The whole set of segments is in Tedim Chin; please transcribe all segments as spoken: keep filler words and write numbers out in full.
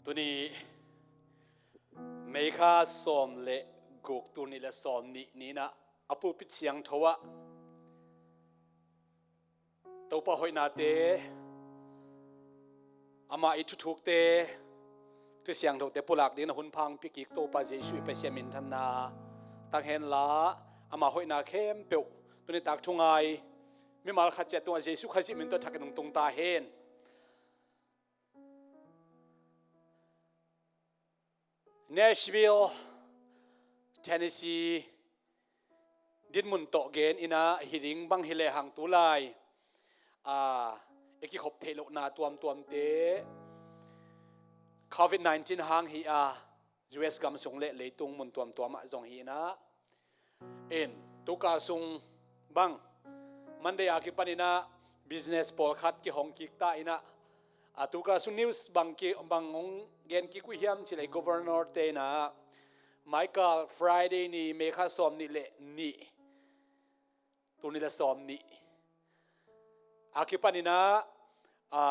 Tuni May kha sawm le guk, tul nih le sawm nih ni-in ah a pulpit siangtho ah Topa hoihnate, ama i thuthukte, thu siangthote pulak dingin a hun pha hong pia kik Topa Jesuh i Pasian minthanna tang hen la, ama hoihna khempeuh tuni tak thu ngai mimal khat ciat tungah Jesuh Khazih min tawh thakin hong tung ta hen. Nashville, Tennessee dinmun tawh gen in ah, hi ding bang hi lehang tu lai a, i kikhop theih lohna tuamtuamte covid nineteen hang hi a, U S gam sung le leitung mun tuamtuam ah zong hi in ah, in, tukal sung bang Monday a kipan in ah business pawlkhat kihong kik ta in ah, a tukal sung news bang ki, bang hong gen kik uh hiam cih leh, governor te in ah Michael, Friday ni, May kha sawm nih le nih, tul nih le sawm nih a kipan in ah, a,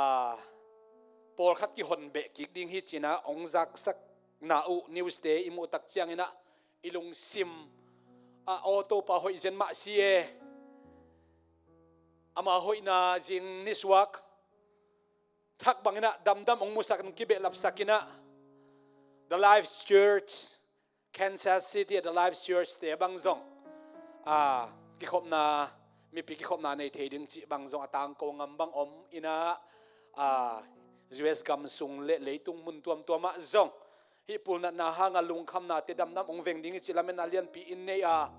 pawlkhat kihon beh kik ding hi ci-in ah hong zaksakna uh news te i muh tak ciangin ah i lungsim ah, aw Topa, hoih zen mah si e. Ama hoihna zing nisuak thak bangin ah damdam hong musak in, kibehlapsak in ah, The Life Church, Kansas City, The Life Church te bang zong, a, kikhopna, mipi kikhopna nei thei ding cih bang zong, a tangko ngam bang om in ah, a, U S gam sung le leitung mun tuamtuam ah zong hih pulnatna hang a lungkhamnate damdam hong veng ding hi cih lametna lianpi in nei a,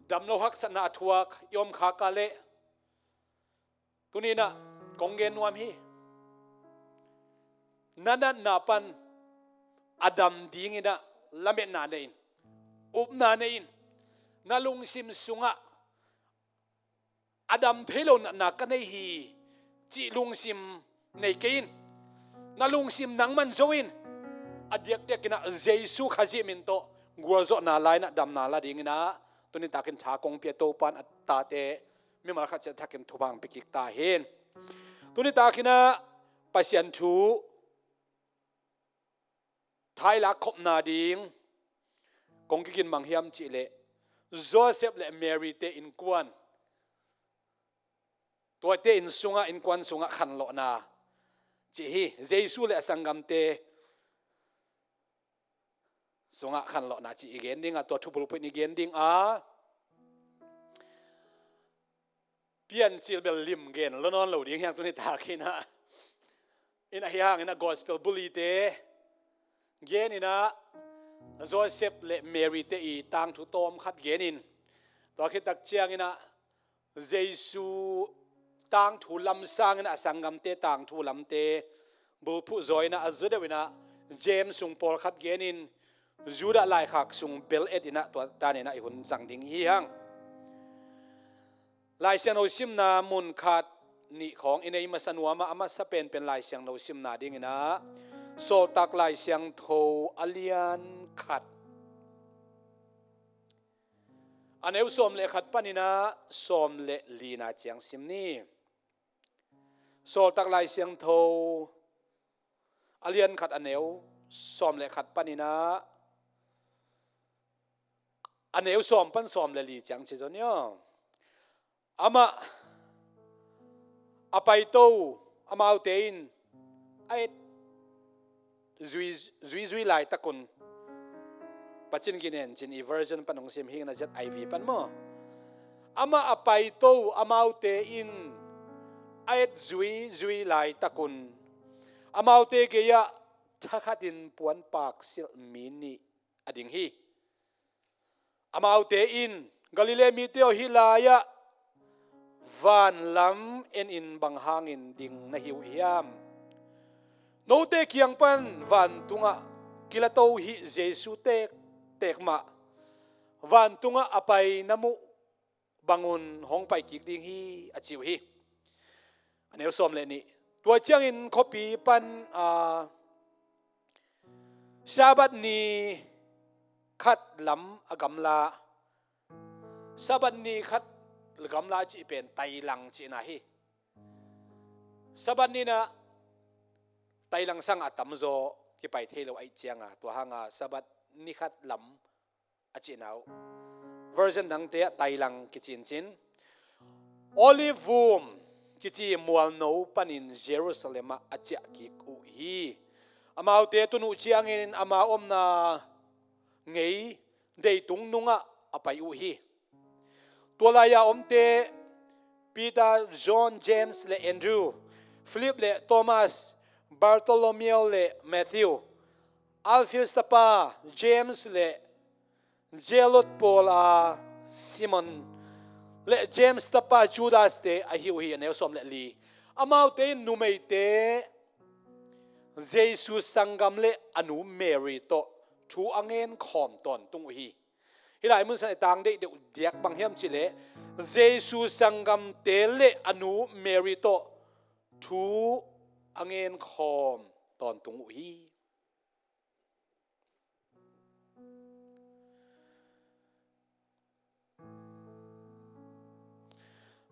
damlo haksatna a thuak i om khak a leh, tuni in ah kong gen nuam hi. Na natna pan a dam dingin ah lametna nei in, upna nei in, na lungsim sungah a dam thei lo natna ka nei hi cih lungsim nei kei in. Na lungsim nangman zo in, a diakdiakin ah Jesuh Khazih min tawh gualzawhna la in ah damna la dingin ah tuni takin tha kong pia Topa in a tate mimal khat ciat thakin thupha hong pia kik ta hen. Tuni takin ah Pasian thu thailak khopna ding kong kigin mang hiam cih leh, Joseph le Mary te innkuan, tuate inn sungah, innkuan sungah khanlawhna cih hi. Jesuh le a sanggamte sungah khanlawhna cih i gen ding a, tua thupulphuh in i gen ding a, Piancil bel lim gen lo nawn lo ding hi hang tuni takin ah. In ah hi hangin ah gospel bulite gen in ah, Joseph le Mary te i tangthu tawm khat gen in, tua khit tak ciangin ah Jesuh tangthu lam sangin ah a sanggamte tangthu lamte bulphuh zaw in ah, a zaw deuh in ah James sung pawlkhat gen in, Judah laikhak sung bel et in ah, tua dan in ah i hun zang ding hi hang. Lai Siangtho simna mun khat nih khawng i nei masa nuam a, a masa penpen Lai Siangtho simna dingin ah Sawltak Lai Siangtho a lian khat, a neu sawm le khat panin ah sawm le lina ciang sim ni. Sawltak Lai Siangtho a lian khat, a neu sawm le khat panin ah, a neu sawm pan sawm le li ciang ci zaw ni aw. Amah a paito, amaute in a et zui, zuizui laitakun, Pasian ginen cin i version pan hong sim hi ing a, Z I V pan maw. Amah a paito, amaute in a et zuizui laitakun, amaute gei-ah thakhatin puanpak silh mi nih a ding hi. Amaute in, Galilee mite aw, hih lai-ah vanlam en in bang hangin ding na hi uh hiam? Note kiang pan vantungah kilato hih Jesuh tektek mah vantungah a pai na muh bangun hong pai kik ding hi, a ci uh hi. A neu sawm le nih. Tua ciangin khuapi pan, a, Sabbath ni khat lam a gamla, Sabbath ni khat gamla cih pen tailang cihna hi. Sabbath ni-in ah tailang sangah a tamzaw kipai thei lo ahih cianga, tua hanga Sabbath nikhat lam a cihna uh. Version dangte ah tailang kicincin. Olive Vum kici mualno panin Jerusalem ah a ciah kik uh hi. Amaute tun uh ciangin amau omna ngei deitung nungah a pai uh hi. Tua lai-a omte Peter, John, James le Andrew, Philip le Thomas, Bartholomew le Matthew, Alphaeus tapa James le Zealot pawl a Simon le James tapa Judas te ahi uh hi. A neu sawm le li. Amaute in numeite Jesu sanggam le a nu Mary tawh thu a ngen khawm tawntung uh hi. Hih lai mun san i tang deih deuh diak bang hiam cihleh, Jesu sanggamte le a nu Mary tawh thu a ngen khawm tawntung uh hi.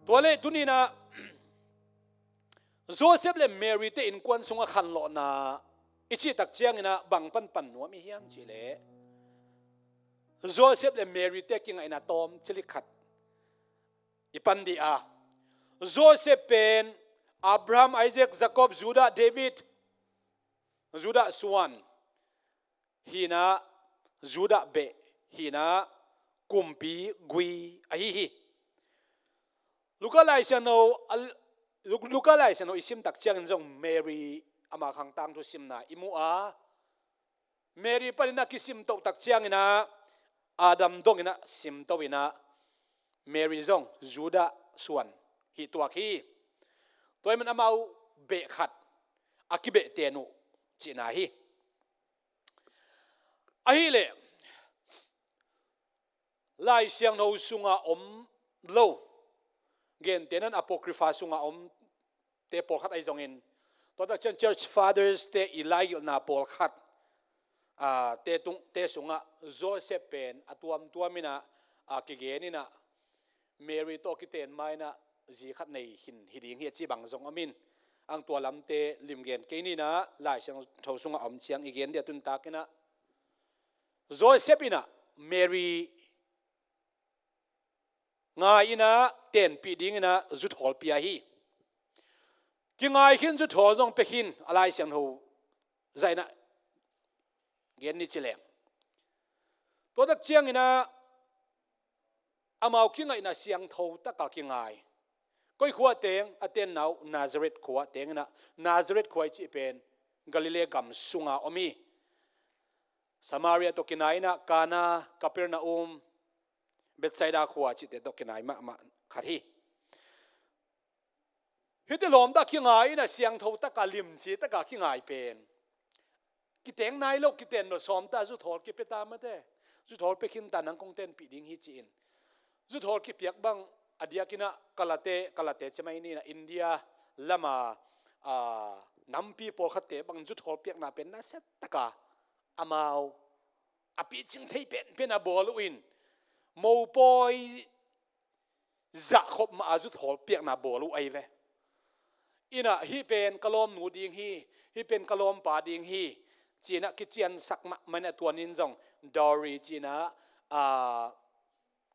Tua leh tuninah Joseph le Mary te innkuan sungah khanlawhna i cih tak cianginah bang panpan nuam i hiam cihleh, Joseph le Mary te kingaihna tawm cilik khat i pan dih a, Joseph pen Abraham, Isaac, Jacob, Judah, David, Judah suan hinah, Judah beh hinah, kumpi gui ahi hi. Luka Lai Siangtho, Luka Lai Siangtho i sim tak ciangin zong Mary ama khang tangthu simna i mu a, Mary panin a kisim toh tak cianginah Adam donginah simto inah Mary zong Judah suan hih tuak hi. Tua ahih man amau beh khat a kibeh ten uh cihna hi. Ahileh Lai Siangtho sunga om lo, gentehna in Apocrypha sunga om te pawlkhat ahi zongin, tua tak ciang Church Fathers te i laigilhna pawlkhat, ah, te tung, te sungah Joseph pen a tuamtuam inah, ah, kigen inah Mary tawh kiten ma inah zi khat nei khin hi ding hi a ci bang zong om in, ang tua lamte limgen kei ninah Lai Siangtho sungah om ciang i gen dih a tuntak inah Joseph inah Mary ngai inah tenpih dinginah zuthawl pia hi. Kingai khin zuthawl zong pia khin a Lai Siangtho zah inah gen ni ci leng. Tua tak cianginah amau kingaihna siangtho taka kingai. Koi khua teng a tenna uh? Nazareth khua tenginah, Nazareth khua i cih pen Galilee gam sunga om hi. Samaria tawh kinai inah Kana, Capernaum, Bethsaida khua cihte tawh kinai mahmah khat hi. Hihte lawmta kingai inah siangtho taka, limci taka kingai pen kiteng nai lo, kiten lo, sawmta zuthawl kipia ta mate. Zuthawl pia khin ta, nang kong tenpih ding hi ci-in. Zuthawl kipiak bang a diakinah Kalate, Kalate ci mai ninah India lama, ah, nampi pawlkhatte bang zuthawl piakna pen nasia taka amau a picing thei penpen a bawl uh in, mopawi zahkhop mah a zuthawl piakna bawl uh ahi ve. Inah hih pen ka lawmnu ding hi, hih pen ka lawmpa ding hi, cinah kiciansak mahmah inah tuanin zong dowry cinah, ah,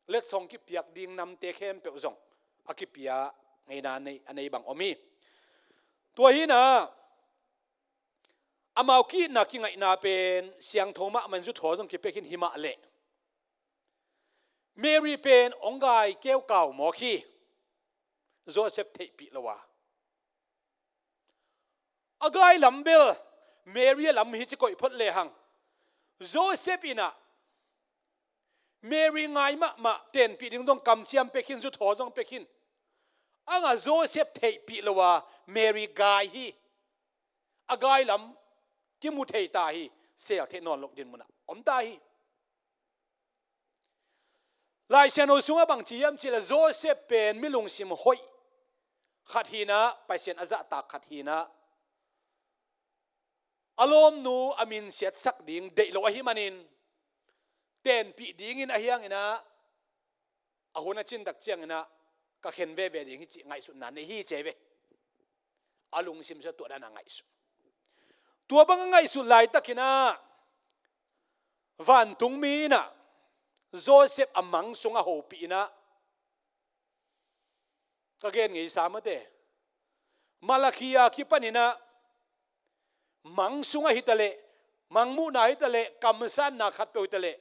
letsong kipiak ding namte khempeuh zong a kipia ngeina nei, a nei bang om hi. Tua hinah amau ki-itna kingaihna pen siangtho mahmah in zuthawl zong kipia khin hi mah leh, Mary pen hong gai keukau mawk hi. Joseph theihpih lo a, a gai lam bel Mary a lam hi ci koih phot lehang, Joseph inah Mary ngai mahmah, tenpih ding zong kamciam pia khin, zuthawl zong pia khin. Angah Joseph theihpih lo a Mary gai hi. A gai lam kimu thei ta hi. Sel theih nawn loh dinmunah om ta hi. Lai Siangtho sungah bang ci hiam cihleh, Joseph pen mi lungsim hoih khat hinah, Pasian a zahtak khat hinah, a lawmnu a minsiatsak ding deih lo ahih manin, tenpih dingin ahi hanginah, a hun a cin tak cianginah ka khen veve ding hi cih ngaihsutna nei hi ci hi ve. A lungsim sungah tua dan a ngaihsun. Tua bang a ngaihsut laitakin ah vantungmi in ah Joseph a mang sungah hopih in ah, ka gen ngeisa mate, Malakhia kipanin ah mang sungah hitaleh, mang muhna hitaleh, kamsanna khatpeuh hitaleh,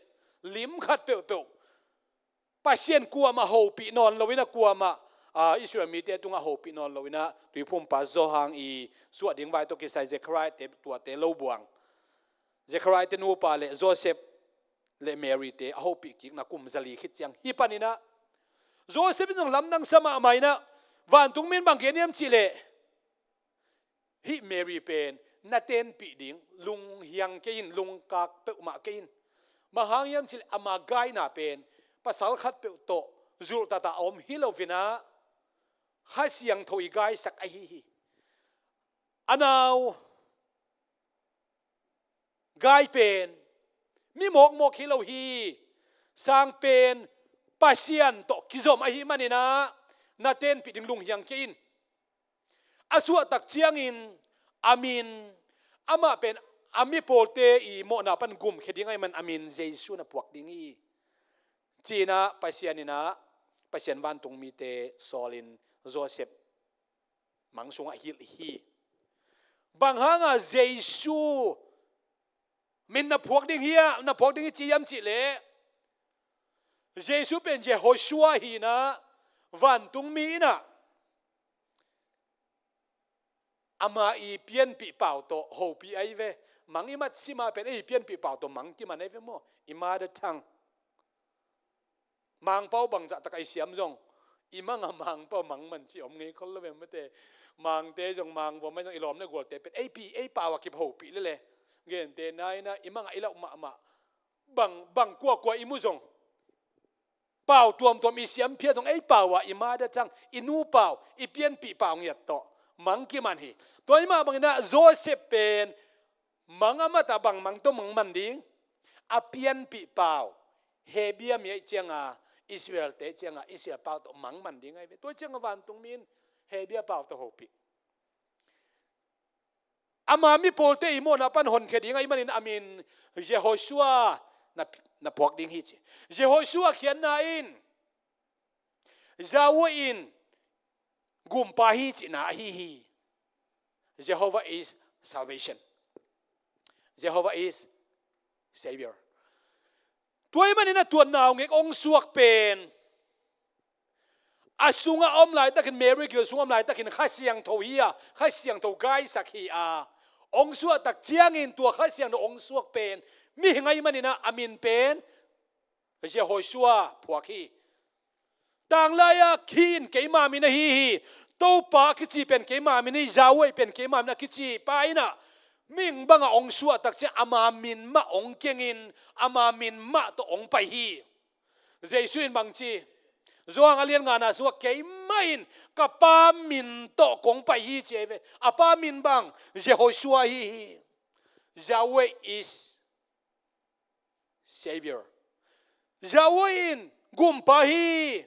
lim khat peuhpeuh Pasian kuamah hopih nawn lo in ah, kuamah, ah, Israel mite tungah hopih nawn lo in ah, Tuiphumpa Johan i suah ding vai tawh kisai Zechariah te, tuate lo buang. Zechariah te nupa le Joseph le Mary te a hopih kikna kum zali khit ciang hi panin ah, Joseph in zong lamdang sa mahmah in ah, vantungmi in bang gen hiam cihleh, hih Mary pen na tenpih ding, lunghiang kei in, lungkak peuhmah kei in. Bang hang hiam cihleh ama gaina pen pasal khatpeuh tawh zulhtata a om hi lo in ah, Kha Siangtho i gaisak ahi hi. A nau gai pen mi mawkmawk hi lo hi. Sang pen Pasian tawh kizom ahih manin ah, na tenpih ding, lunghiang kei in. A suahtak ciangin a min, amah pen a mi pawlte i mawhna pan gumkhia ding ahih man a min Jesu na phuak ding hi, ci-in ah Pasian in ah, Pasian vantungmite sawlin Joseph mang sungah hilh hi. Bang hanga Jesu min na phuak ding hi a, na phuak ding hi ci hiam cihleh, Jesu pen Jehoshua hi in ah, vantungmi in ah ama i pianpih pau tawh hopih ahi ve. Mang i mat sima pen ei pianpih pau tawh mang kiman ahi ve maw? I mother tongue. Mangpau bangzah tak a i siam zong, i manga Mangpau mang man ci om ngei khol lo ve mate. Mangte zong, Mangvuam zong, i lawm le gualte pen ei pi, ei pau a kip hopih lele. Gente na in ah i manga i lauh mahmah, bang, bang kuakua i mu zong, pau tuamtuam i siam phiat zong ei pau ah i mother tongue, i nu pau, i pianpih pau ngiat tawh mang kiman hi. Tua ahih mah bangin ah Joseph pen mang a mat ah bang mang tawh mang man ding? A pianpih pau, Hebia mi ahih cianga, Israel te ahih cianga, Israel pau tawh mang man ding ahi ve. Tua cianga vantungmi in Hebia pau tawh hopih. Ama mi pawlte i mawhna pan honkhia ding ahih manin a min Jehoshua na, na phuak ding hi ci. Jehoshua khiatna in Yahweh in gumpa hi cihna ahi hi. Jehovah is salvation. Jehovah is Savior. Tua ahih manin a tua naungek hong suak pen, a sungah a om laitakin, Mary gil sungah a om laitakin Kha Siangtho hi a, Kha Siangtho gaisak hi a, hong suahtak ciangin tua Kha Siangtho hong suak pen mihing ahih manin ah a min pen Jehoshua phuak hi. Tanglai-a khi in keima min ahi hi. Topa a kici pen keima min hi, Yahweh pen keima min a kici pa in ah, mihing bangah hong suahtak ciang ama min mah hong kengin, ama min mah tawh hong pai hi. Jesu in bang ci? Johan a lian ngana sungah, keimah in ka Pa min tawh kong pai hi ci ahi ve. A Pa min bang? Jehoshua ahi hi. Yahweh is Savior. Yahweh in gumpa hi.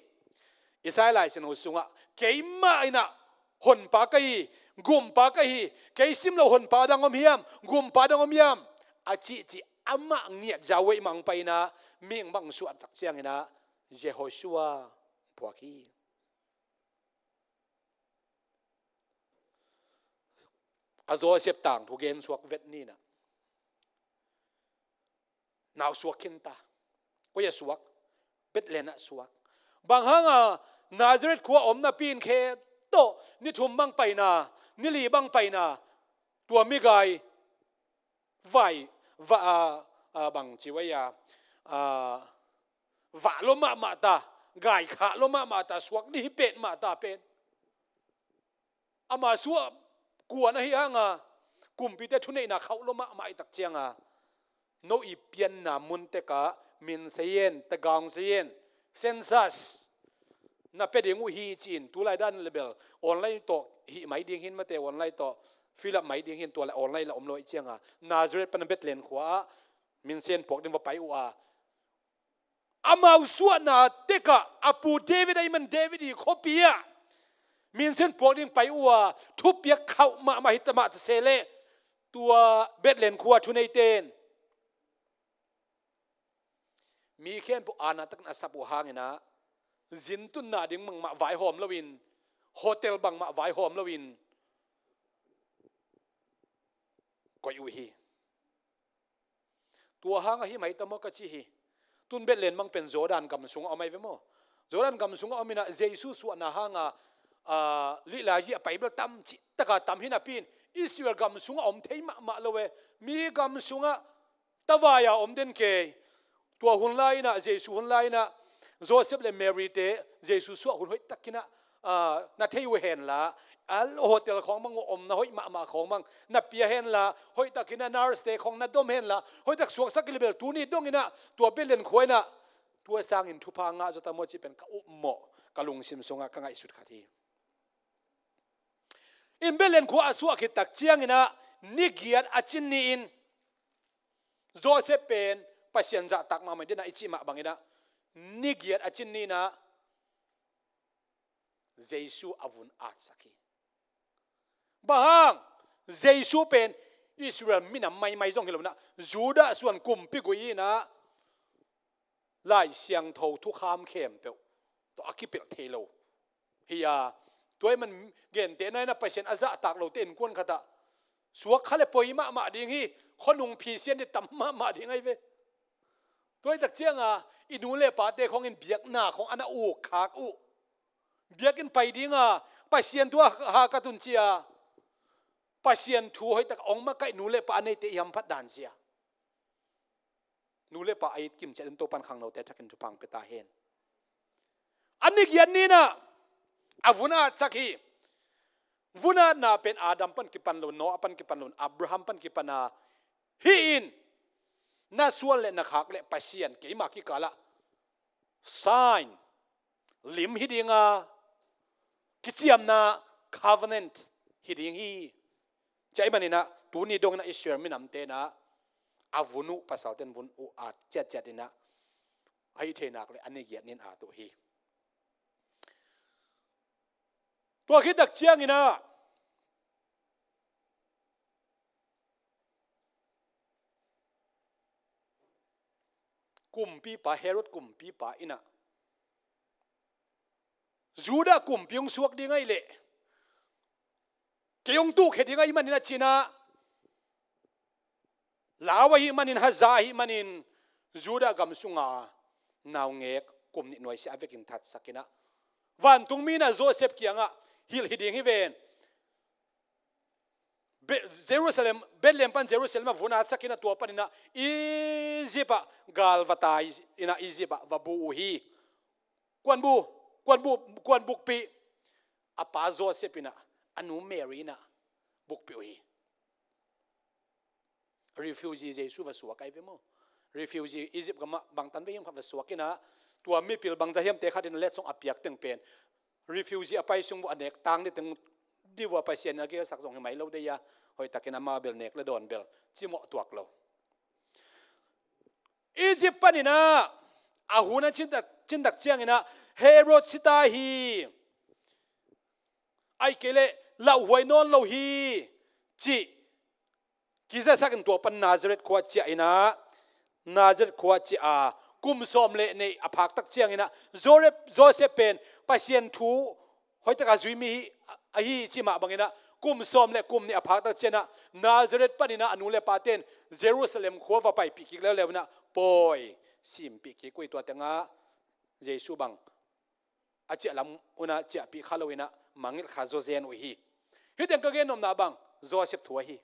Isaiah Lai Siangtho sungah, keimah in ah honpa ka hi, gumpa ka hi, kei sim lo honpa dang om hiam, gumpa dang om hiam, a cihcih amah ngiat Yahweh mah hong pai in ah, mihing bang suahtak ciangin ah Jehoshua phuak hi. A Joseph tangthu gen suak vet ni in ah, nau suak khin ta. Koi ah suak? Bethlehem ah suak. Bang hanga Nazareth khua om napi in khe tawh ni thum bang paina, ni li bang paina, tua migai vai, va, a, a, bang ci uh ai a, a, vah lua mahmah ta, gai khah lua mahmah ta, suak dih hi pet mah ta pen. Ama suah kuan ahi hanga kumpite thuneihna khauh lua mahmah i tak cianga, no i pianna mun tekah min sei in, tagaung sei in, census na pia ding uh hi ci-in, tulai dan le bel online tawh hih mai ding hin mate, online tawh fill up mai ding hin, tua le online la om lo i cianga, Nazareth pan Bethlehem khua ah min sei in puak ding va pai uh a, amau suahna tekah a pu David ahih man David i khuapi ah min sei in puak ding pai uh a, thupiak khauh mahmah hi ta mah ta se leh, Tua Bethlehem khua thuneite in mi khempeuh aana takin a sap uh hangin ah, zin tunna ding bangmah vaihawm loin, hotel bangmah vaihawm loin koih uh hi. Tua hang ahi mai ta maw ka ci hi. Tun Bethlehem mang pen Jordan gam sungah om ahi ve maw? Jordan gam sungah om in ah, Jesu suahna hanga, ah, lihlai zia a pai bel tam cih taka tam hi napi in, Israel gam sungah om thei mahmah lo e. Mi gam sungah tavai-a om den kei. Tua hun lai-in ah, Jesu hun lai-in ah, Joseph le Mary te Jesu suah hun hoih takin ah, ah, na thei uh henla, a hotel khawng bang uh, omna hoih mahmah khawng bang na pia henla, hoih takin ah nurse te khawng na dom henla, hoih tak suaksak hi leh bel tuni dongin ah tua Bethlehem khua in ah tua sangin thupha ngah zaw ta maw cih pen ka upmawh, ka lungsim sungah ka ngaihsut khat hi. In Bethlehem khua a suah khit tak ciangin ah, ni giat a cin ni-in, Joseph pen Pasian zahtak mahmah ding a i cih mah bangin ah, ni giat a cin ni-in ah Jesu a vun atsak hi. Bang hang? Jesu pen Israel minam maimai zong hi lo-in ah, Judah suan kumpi gui hi-in ah, Lai Siangtho thukham khempeuh tawh a kipelh thei lo hi a, tua ahih man gentehna-in ah Pasian a zahtak lote innkuan khatah suak kha le poi mahmah ding hi. Khuanung phisian ding tam mahmah ding ahi ve. Tua hi tak cianga i nu le pate khawngin biakna khawng a na uk khak uh. Biakinn pai dinga, Pasian thu a hak a tun ci-a, Pasian thu hoih tak hong makaih nu le pa a neite i hamphat dan zia. Nu le pa a it kim ciat in Topan khangnote thakin thupha pia ta hen. A ni giat ni-in ah a vun atsak hi. Vun atna pen Adam pan kipan lo, Noah pan kipan lo, Abraham pan kipan a, hih in na suan le na khak le Pasian keima kikalah sign, lim hi dinga, kiciamna, covenant hi ding hi. Cia ahih manin ah tuni dongin ah Israel minamte in ah a vun uh, pasalten vun uh at ciatciat in ah, a hih thei nak le a ni giat ni-in at uh hi. Tua khit tak ciangin ah kumpipa, Herod kumpipa in ah, Judah kumpi hong suak ding ahih leh kei hong tuhkhia ding ahih manin a ci-in ah, lau ahih manin, haza ahih manin, Judah gam sunga naungek kum nih nuaisiah a vekin thatsak in ah, vantungmi in ah Joseph kiangah hilh hi ding hi ven. Be-, Jerusalem, Bethlehem pan Jerusalem ah vun atsak in ah, tua panin ah Egypt ah gal va tai in ah, Egypt ah va bu uh hi. Kuan bu, kuan bu, kuan bukpih. A pa Joseph in ah, a nu Mary in ah bukpih uh hi. Refugee Jesu va suak ahi ve maw? Refugee Egypt gamah bangtan vei hiam khat va suak in ah, tua mipil bangzah hiamte khat in ah letsong a piak teng pen, refugee a pai sung uh a nek tang ni teng ding uh a Pasian in a gelsak zong hi mai lo dei a, hoih takin amah bel nek le dawn bel cimawh tuak lo. Egypt panin ah a hun a cin tak, cin tak ciangin ah, Herod si ta hi, ahih kei leh lauhuai nawn lo hi, cih kizasak in tua pan Nazareth khua ciah in ah, Nazareth khua ciah a, kum sawm le nih a phak tak ciangin ah, Joseph, Joseph pen Pasian thu hoih taka zui mi hi, ahi ci mah bangin ah, kum sawm le kum nih a phak tak ciangin ah, Nazareth panin ah a nu le paten Jerusalem khua va paipih kik leuleu in ah, pawi, simpih kik uh hi. Tua tengah Jesu bang a ciah lam un ah ciahpih kha lo in ah, mangngilh kha zawzen uh hi. Hih teng ka gen nopna bang, Joseph thu ahi.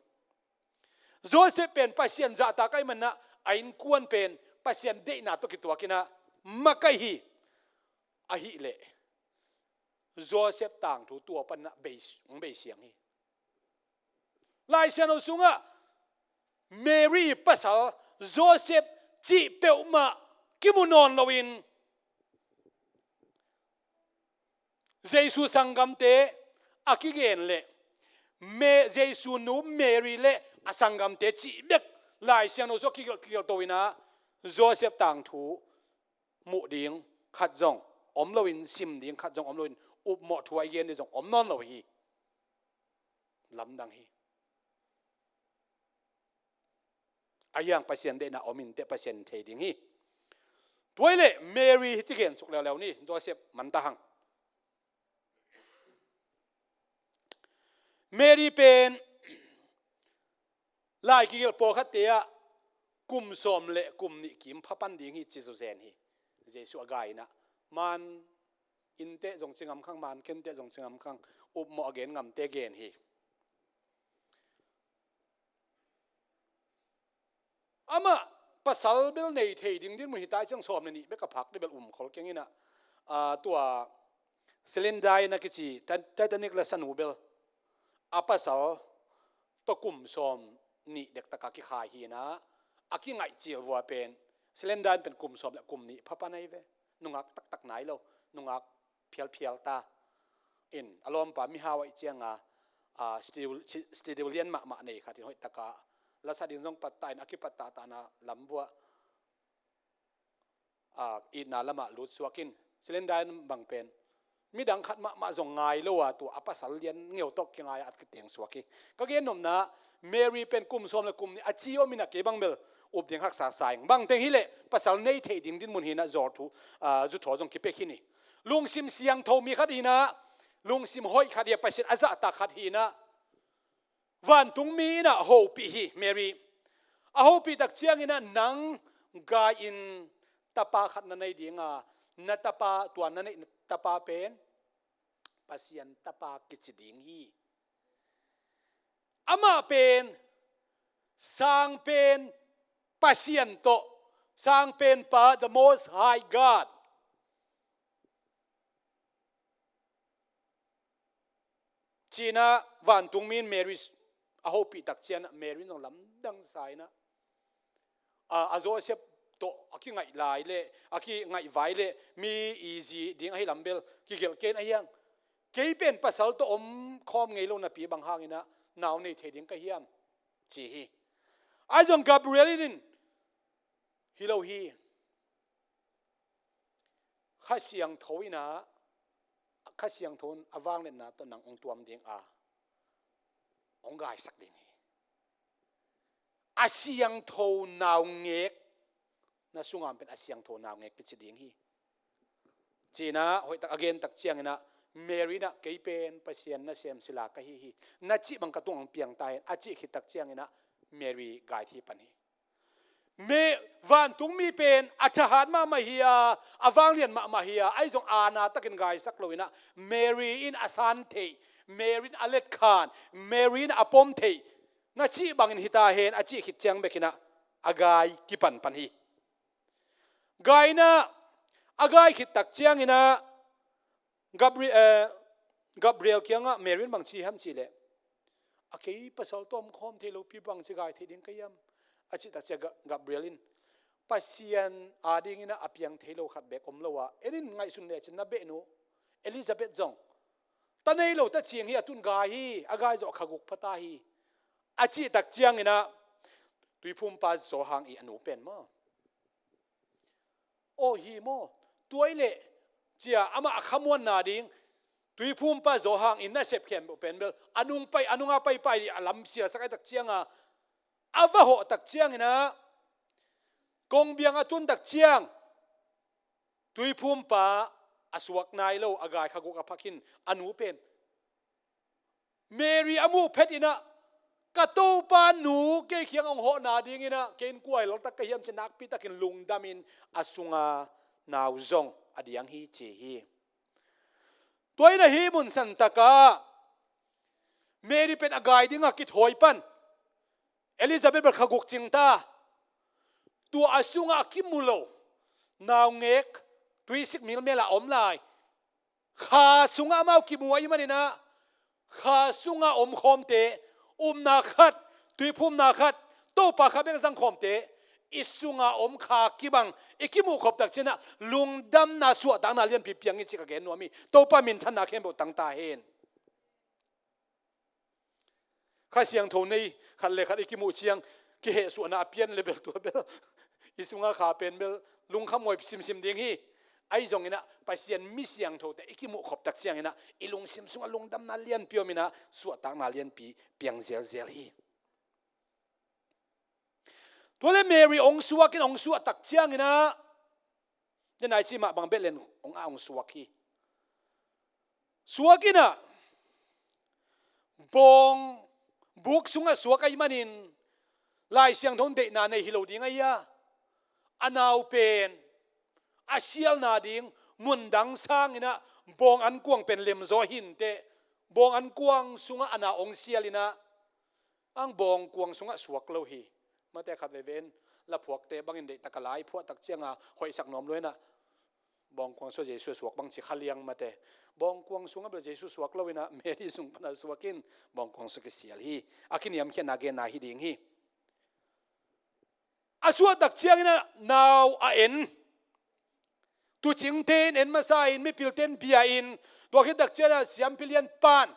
Joseph pen Pasian zahtak ahih manin ah, a innkuan pen Pasian deihna tawh kituak in ah makaih hi. Ahih leh Joseph tangthu tua panin ah bei, hong beisiang hi. Lai Siangtho sungah Mary pasal Joseph cih peuhmah kimu nawn loin, Jesu sanggamte a kigen le, Me-, Jesu nu Mary le a sanggamte cih bek Lai Siangtho sungah kigelh, kigelhto in ah, Joseph tangthu muh ding khat zong om loin, sim ding khat zong om loin, upmawh thu a i gen ding zong om nawn lo hi. Lamdang hi. Ahi hang Pasian deihna om inteh Pasian in thei ding hi. Tua ahih leh Mary hi ci gen suk leuleu ni, Joseph man ta hang. Mary pen lai kigelh pawlkhatte ah kum sawm le kum nih kim pha pan ding hi ci zawzen hi. Jesuh a gai in ah, man inteh zong ci ngam khang, man kei inteh zong ci ngam khang, upmawh a gen ngamte gen hi. Amah pasal bel nei thei ding dinmun hi ta, ciang sawm le nih bek a phak dih bel um khol keng in ah, aa, tua Celine Dion a kici Ti-, Titanic la sanu bel a pasal tawh kum sawm nih dektak a kikhai hi in ah, a kingaih cil vua pen Celine Dion pen kum sawm le kum nih pha pan ahi ve. Nungak taktak nai lo, nungak phialphial ta in, a lawmpa mihau ahih ciang a, a, studio, studio lian mahmah nei khat in hoih tak a la sa ding zong pattah in, a kipattah tah in a lam vua, a, itna lamah lut suak in, Celine Dion bang pen midang khat mahmah zong ngai lo a, tua a pasal lian ngeu tawh kingai a, a kiteng suak hi. Ka gen nopna, Mary pen kum sawm le kum nih a ci om in ah, kei bang bel up ding haksa sa ing. Bang teng hi leh pasal nei thei ding dinmun hi in ah, zawl thu, aa, zuthaw zong kipia khin hi. Lungsim siangtho mi khat hi in ah, lungsim hoih khat hi a, Pasian a zahtak khat hi in ah, vantungmi in ah hopih hi Mary. A hopih tak ciang in ah, nang gai in tapa khat na nei ding a, na tapa, tua na neih tapa pen Pasian tapa kici ding hi. Amah pen Sang Pen Pasian tawh, Sang Pen Pa, the Most High God, ci in ah vantungmi in Mary a hopih tak ciang ah, Mary in zong lamdang sa in ah, a, a Joseph tawh a kingaih lai le, a kingaih vai le, mi easy ding ahi lam bel kigelh kei in, ahi hang kei pen pasal tawh om khawm ngei lo napi, bang hang in ah nau nei thei ding ka hiam, ci hi. Ahi zong Gabriel in, hi lo hi. Kha Siangtho in ah, Kha Siangtho in a vangliatna tawh nang hong tuam ding a, hong gaisak ding hi. A siangtho naungek, na sungah pen a siangtho naungek kici ding hi, ci in ah hoih tak a gen tak ciang in ah, Mary in ah, kei pen Pasian nasem sila ka hi hi, na cih bang ka tungah hong piang ta hen, a cih khit tak ciang in ah, Mary gai thei pan hi. Me, vantungmi pen a thahat mahmah hi a, a vanglian mahmah hi a, ahi zong aana takin gaisak lo in ah, Mary in a san theih, Mary in a letkhan, Mary in a pom theih, na cih bangin hi ta hen, a cih khit ciang bek in ah, a gai kipan pan hi. Gai in ah, a gai khit tak ciang in ah, Gabri-, eh, Gabriel kiangah Mary in bang ci hiam cih leh, a kei pasal tawh om khawm thei lopi, bang ci gai thei ding ka hiam, a cih tak ciang Ga-, Gabriel in, Pasian ading in ah a piang thei lo khat beek om lo a, en in, ngaihsun lecin na behnu Elizabeth zong ta nei lo ta ciang hi, a tun gai hi, a gai zawh kha guk pha ta hi, a cih tak ciang in ah, Tuiphumpa Johan i a nu pen maw? Aw hi maw? Tua ahih leh, ci a, amah a khamuanna ding, Tuiphumpa Johan in nasep khempeuh pen bel a nung pai, a nunga paipai ding a lam sialsak ahih tak ciang a, a va hawh tak ciang in ah, kongbiang a tun tak ciang, Tuiphumpa a suak nai lo, a gai kha guk a phak in, a nu pen Mary a muh phet in ah, ka Topa nu kei kiang hong hawhna ding in ah, kei in kua hi lawltak ka hiam, ci nakpi takin lungdam in, a sunga nau zong a diang hi, ci hi. Tua in ah, hih mun san tak ah Mary pen a gai ding a kithawi pan, Elizabeth bel kha guk cing ta, tua a sungah a kimu lo naungek, tuisik milmel a om lai, kha sungah amau kimu ahih manin ah, kha sungah om khawmte, upna khat, tuiphumna khat, Topa kha bek zang khawmte, i sungah om kha kibang i kimuh khop tak ciang ah, lungdamna suahtakna lianpi piang hi, cih ka gen nuam hi. Topa minthanna khempeuh tang ta hen. Kha Siangtho nei khat le khat i kimuh ciang, kihehsuahna a pian le bel, tua bel i sunga kha pen bel lungkham huai simsim ding hi. Ahi zongin ah, Pasian mi siangthote i kimuh khop tak ciangin ah, i lungsim sungah lungdamna lianpi om in ah, suahtakna lianpi piang zelzel hi. Tua le Mary hong suak in, hong suah tak ciangin ah, denai cimah bang Bethlehem hong, ah, hong suak hi. Suak in ah, bawng buk sungah suak ahih manin Lai Siangtho in deihna nei hi lo ding ahi a, a nau pen a sialna ding mundang sangin ah bawng ankuang pen lemzaw hi inteh, bawng ankuang sungah a nau hong sial in ah, ang bawng kuang sungah suak lo hi. Mate khat veve in laphuakte bangin deihtak a lai phuahtak cianga hoihsak nuam lo in ah, bawng kuang sungah Jesu suak bang ci kha liang mate. Bawng kuang sungah bel Jesu suak lo in ah Mary sung pan a suak in, bawng kuang sungah kisial hi. A kiniamkhiatna genna hi ding hi. A suahtak ciangin ah nau a en. Tuucingte in en masa in, mipilte in bia in, tua khit tak ciangin ah siampi lianpa in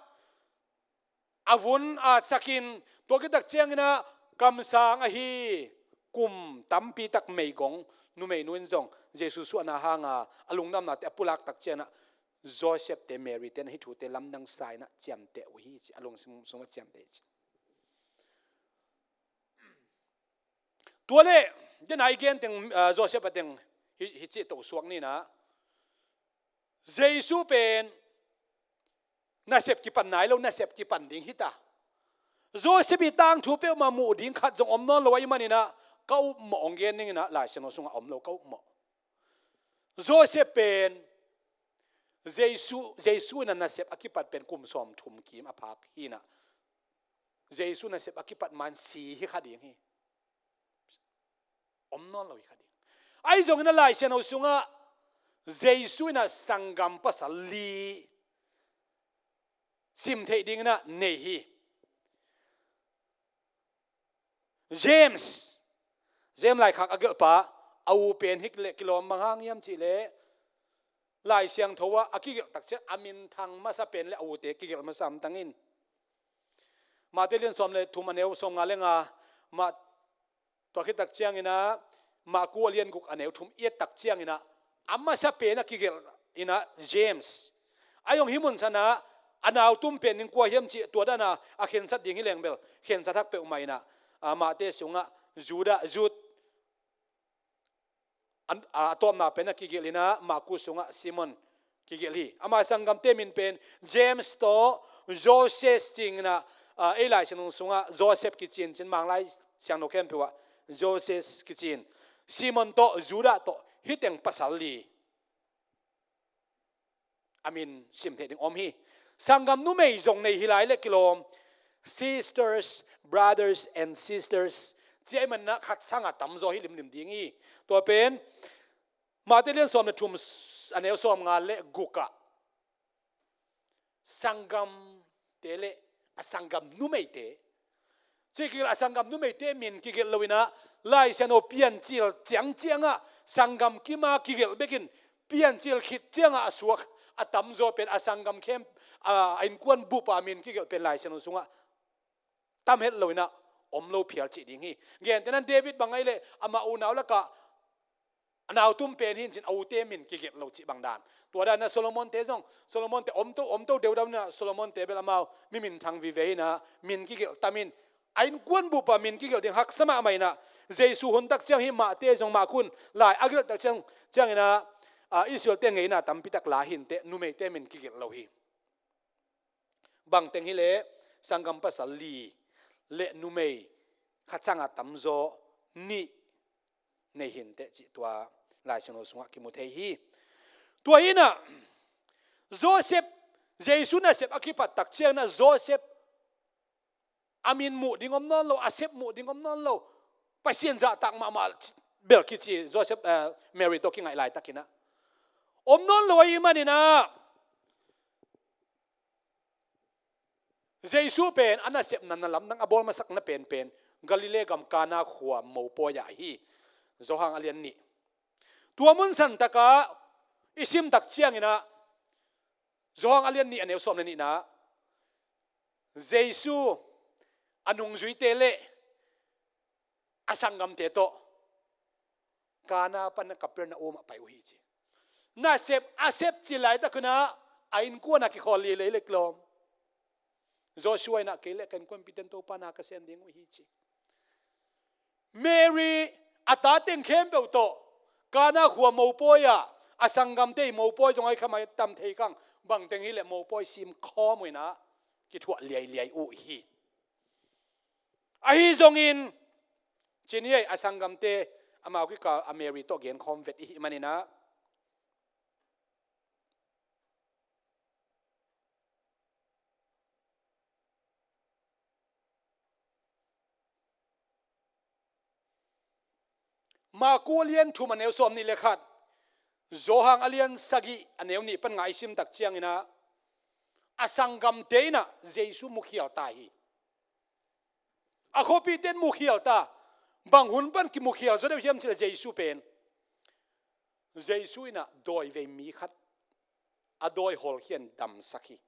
a vun a atsak in, tua khit tak ciangin ah kamsang ahi kum tampi tak meigong numeinu in zong Jesu suahna hanga a lungdamnate a pulak tak ciangin ah Joseph te, Mary te in hih thute lamdang sa in ah ciamteh uh hi ci, a lungsim sungah ciamteh hi ci. Tua le, denai gen teng, ah, Joseph a teng hi, hi cih toh suak ni in ah, Jesu pen nasep kipan nai lo, nasep kipan ding hi ta. Joseph i tangthu peuhmah muh ding khat zong om nawn lo ahih manin ah, ka upmawh hong gen ning in ah, Lai Siangtho sungah om lo, ka upmawh. Joseph pen Jesu, Jesu in ah nasep a kipat pen kum sawmthum kim a phak hi in ah, Jesu nasep a kipat man si hi kha ding hi. Om nawn lo hi kha ding. Ahi zongin ah Lai Siangtho sungah Jesu in ah sanggam pasal li sim theih dingin ah nei hi. James, James laikhak a gelhpa, a u pen hih leh kilawm, bang hang hiam cih leh Lai Siangtho ah a kigelh tak ciang a minthang masa pen le a ute kigelh masa hamtang in. Mate lian sawm le thum a neu sawmnga le nga, mah, tua khit tak ciangin ah Marku a lian guk a neu thum i et tak ciangin ah a masa pen a kigelh in ah James. A zong hih mun san ah a nau tum pen ding kua hiam cih tua dan a a khensat ding hi leng bel khensat hak peuhmah in ah, ah, Mate sungah Judah, Jude, a, a tawpna pen a kigelh in ah Marku sungah Simon kigelh hi. Ama sanggamte min pen James tawh Joses ci-in ah, ah, ei Lai Siangtho sungah Joseph kici in, cin Manglai Siangtho khempeuh ah Joses kici in, Simon tawh Judah tawh hih teng pasal li a min sim theih ding om hi. Sanggam numei zong nei hi lai le kilawm. Sisters, brothers and sisters, ci ahih manin ah khat sangah tamzaw hi limlim ding hi. Tua pen Mate lian sawm le thum a neu sawmnga le guk ah sanggamte le a sanggam numeite, ci kigelh a sanggam numeite min kigelh lo in ah Lai Siangtho Piancil ciangciang ah sanggam kim a kigelh bekin Piancil khit ciangah a suak a tamzaw pen a sanggam khem, a, a innkuan bup a min kigelh pen Lai Siangtho sungah tam het lo in ah om lo phial cih ding hi. Gentehna in David bang ahih leh amah unau lakah a nau tum pen hi in cin a ute min kigelh lo cih bang dan. Tua dan in ah Solomon te zong, Solomon te om to, om to deuhdeuh in ah Solomon te bel amau mi minthang vive hi in ah min kigelh tam in, a innkuan bup a min kigelh ding haksa mahmah in ah, Jesu hun tak ciang hih Mate zong Marku in lai a gelh tak ciang, ciangin ah, ah, Israel te ngeina tampi tak la hi inteh, numeite min kigelh lo hi. Bangteng hi leh sanggam pasal li le numei khat sangah tamzaw nih nei hi inteh cih tua Lai Siangtho sungah kimu thei hi. Tua hi in ah Joseph, Jesu nasep a kipat tak ciangin ah Joseph a min muh ding om nawn lo, a sep muh ding om nawn lo. Pasian zahtak mahmah bel kici Joseph, eh, Mary tawh kingaih laitakin ah om nawn lo ahih manin ah Jesu pen a nasepna, na lamdang a bawl masakna penpen Galilee gam Kana khua mopawi ah hi. Johan a lian nih. Tua mun santak ah i sim tak ciangin ah Johan a lian nih a neu sawm le nihna ah Jesu a nungzuite le a sanggamte tawh Kana pan Kapernaum ah pai uh hi ci. Nasep a sep cil laitakin ah a innkuan ah kikhawl lilei le kilawm. Joshua in ah kei le ka innkuanpihte in Topa na ka sem ding uh hi ci. Mary a ta teng khempeuh tawh Kana khua mopawi ah a sanggamte i mopawi zong a i khamai tam thei kang, bangteng hileh mopawi sim khawm uh inah kithuah liailiai uh hi. Ahi zongin cini ei a sanggamte amau kikal a Mary tawh genkhawm vet i hih maninah Marku a lian thum a neu sawm nih le khat, Johan a lian sagih a neu nih pan nga i sim tak cianginah a sanggamte inah Jesu mukhial ta hi. A khuapite in mukhial ta. Bang hun pan kimukhial zaw deuh hiam cileh Jesu pen Jesu inah dawi vei mi khat a dawi hawlkhia in damsak hi.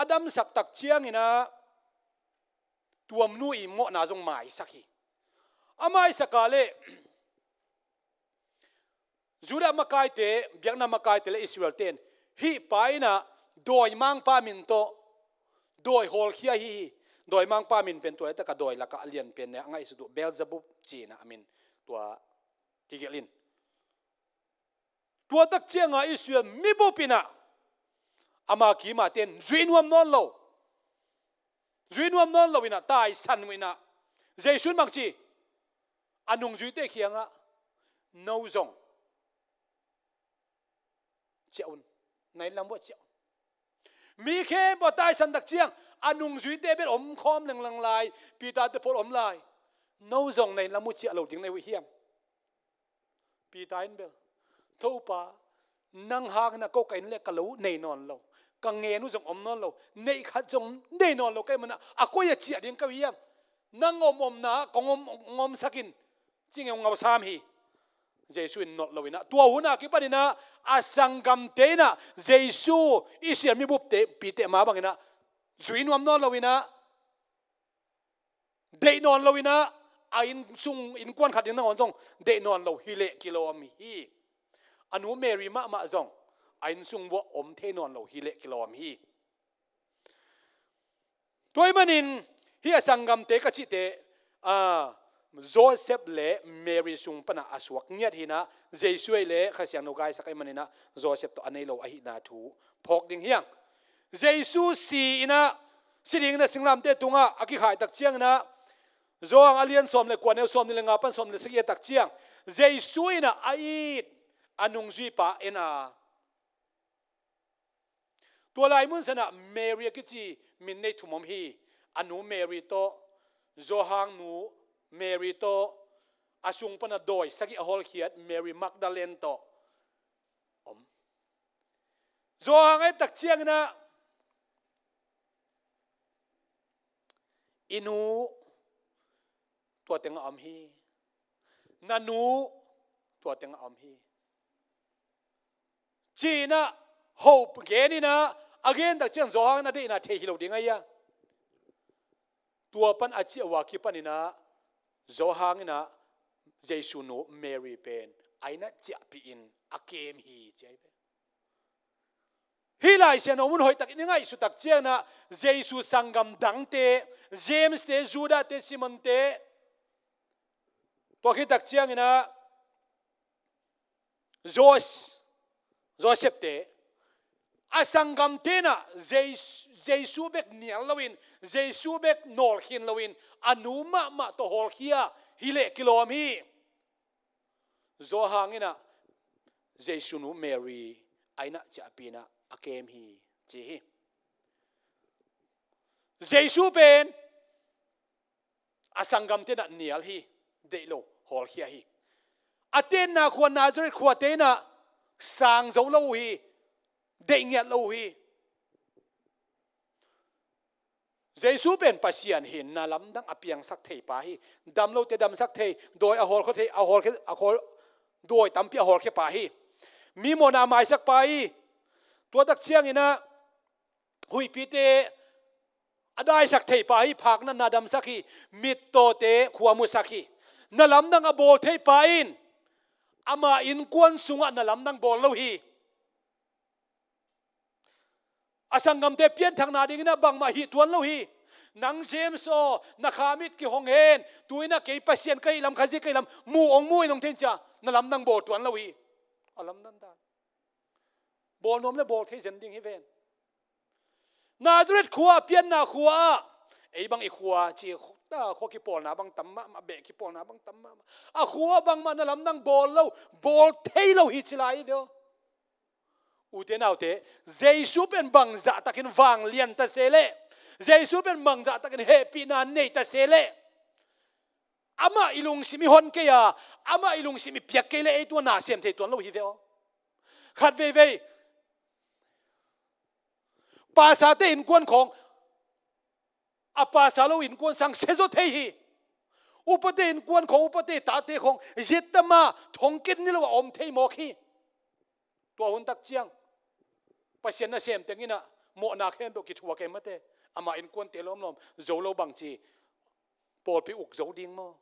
A damsak tak cianginah tuamnu i mawhna zong maisak hi. A maisak a leh Judah makaite, biakna makaite le Israel-te in hih pa inah dawimangpa min tawh dawi hawlkhia hi hi. Dawimangpa min pen tua laitak a dawi lakah a lianpen ne a ngaihsut uh Beelzebub ci-inah a min tua kigelh in. Tua tak cianga Israel mibup inah ama kimate in zuih nuam nawn lo. Zuih nuam nawn lo inah taisan uh inah Jesu in bangci a nungzuite kiangah no zong ciah un. Na inn lam uah ciah un. Mi khempeuh a taisan tak ciang a nungzuite bel omkhawm lenglang lai, Peter te pawl om lai. No zong na inn lam uh ciah lo ding na hi uh hiam? Peter in bel Topa, nang hangin a ko ka inn le ka lo nei nawn lo, ka ngen uh zong om nawn lo, neih khat zong nei nawn lo ka hih manah a koi a ciah ding ka uh hiam? Nang om omna kong om, kong omsak in, ci ngeu ngau sam hi. Jesu in nolh lo inah tua hun a kipan inah a sanggamte inah Jesu i siam i bupte pite ma bang inah zui nuam nawn lo inah deih nawn lo inah a inn sung innkuan khat ding nangawn zong deih nawn lo hileh kilawm hi. A nu Mary mahmah zong a inn sung vuah om thei nawn lo hileh kilawm hi. Tua ahih manin hih a sanggamte ka cihte, a, Joseph le Mary sung panah a suak ngiat hinah Jesu ei le Kha Siangtho gaisak ahih maninah Joseph tawh a nei lo ahihna thu phawk ding hiang. Jesu si inah si dingin a singlamte tungah a kikhaitak cianginah Johan a lian sawm le kua neu sawm nih le nga pan sawm nih le sagih a tak ciang Jesu inah a it a nungzuipa en a Tua lai mun sanah Mary a kici min nei thum om hi. A nu Mary tawh, Johan nu Mary tawh, a sung pana dawi sagih a hawlkhiat Mary Magdalene tawh om. Johan a et tak cianginah i nu tua tengah om hi. Na nu tua tengah om hi. Ci-inah hope geninah a gen tak ciang Johan in a deihna thei hi lo ding ahi a. Tua pan a ciah uh a kipaninah Johan inah Jesu nu Mary pen a innah ciahpih in a kem hi ci ahi ve. Hih Lai Siangtho mun hoihtakin i ngaihsut tak cianginah Jesu sanggam dangte, James te, Judah te, Simon te, tua khit tak cianginah Jos-, Joseph te, a sanggamte inah Jesu, Jesu bek nial loin, Jesu bek nawlkhin loin, a nu mahmah tawh hawlkhia hileh kilawm hi. Johan inah Jesu nu Mary a innah ciahpih inah a kem hi ci hi. Jesu pen a sanggamte inah nial hi, deih lo, hawlkhia hi. A tenna khua Nazareth khuate inah sang zo lo uh hi, deih ngiat lo uh hi. Jesu pen Pasian hi, na lamdang a piangsak thei pa hi. Dam lote damsak thei, dawi a hawlkhia thei, a hawlkhia, a hawl, dawi tampi a hawlkhia pa hi. Mi mawhna a maisak pa hi. Tua tak cianginah huihpite a daisak thei pa hi, phak natna damsak hi, mittawte khua musak hi. Na lamdang a bawl thei pa in ama innkuan sungah na lamdang bawl lo hi. A sanggamte pianthakna dinginah bangmah hih tuan lo hi. Nang James aw, na kha mit kihong hen, tu-in ah kei Pasian ka hih lam, Khazih ka hih lam mu hong mu in hong thei in ci-a na lamdang bawl tuan lo hi. A lamdang dan. Bawl nuam le bawl thei zen ding hi ven. Nazareth khua, a pianna khua ah, ei bang i khua ci, khua kipawlna bang tam mahmah, beh kipawlna bang tam mahmah. A khua bangmah na lamdang bawl lo, bawl thei lo hi ci lai hi ve aw. Ute naute, Jesu pen bangzah takin vanglian ta se leh, Jesu pen bangzah takin hehpihna nei ta se leh, amah i lungsim i hon kei a, amah i lungsim i piak kei leh ei tua na sem thei tuan lo hi ve aw. Khat veivei, pastorte innkuan khawng, a pastor lo innkuan sang sia zaw thei hi. Upate innkuan khawng, upate tate khawng, zit tama thongkit ni lo a om thei mawk hi. Tua hun tak ciang Pasian nasem teng in ah mawhna khempeuh kithuak e mate. Ama innkuante lawmlawm zo lo bang ci, pawlpi uk zo ding maw?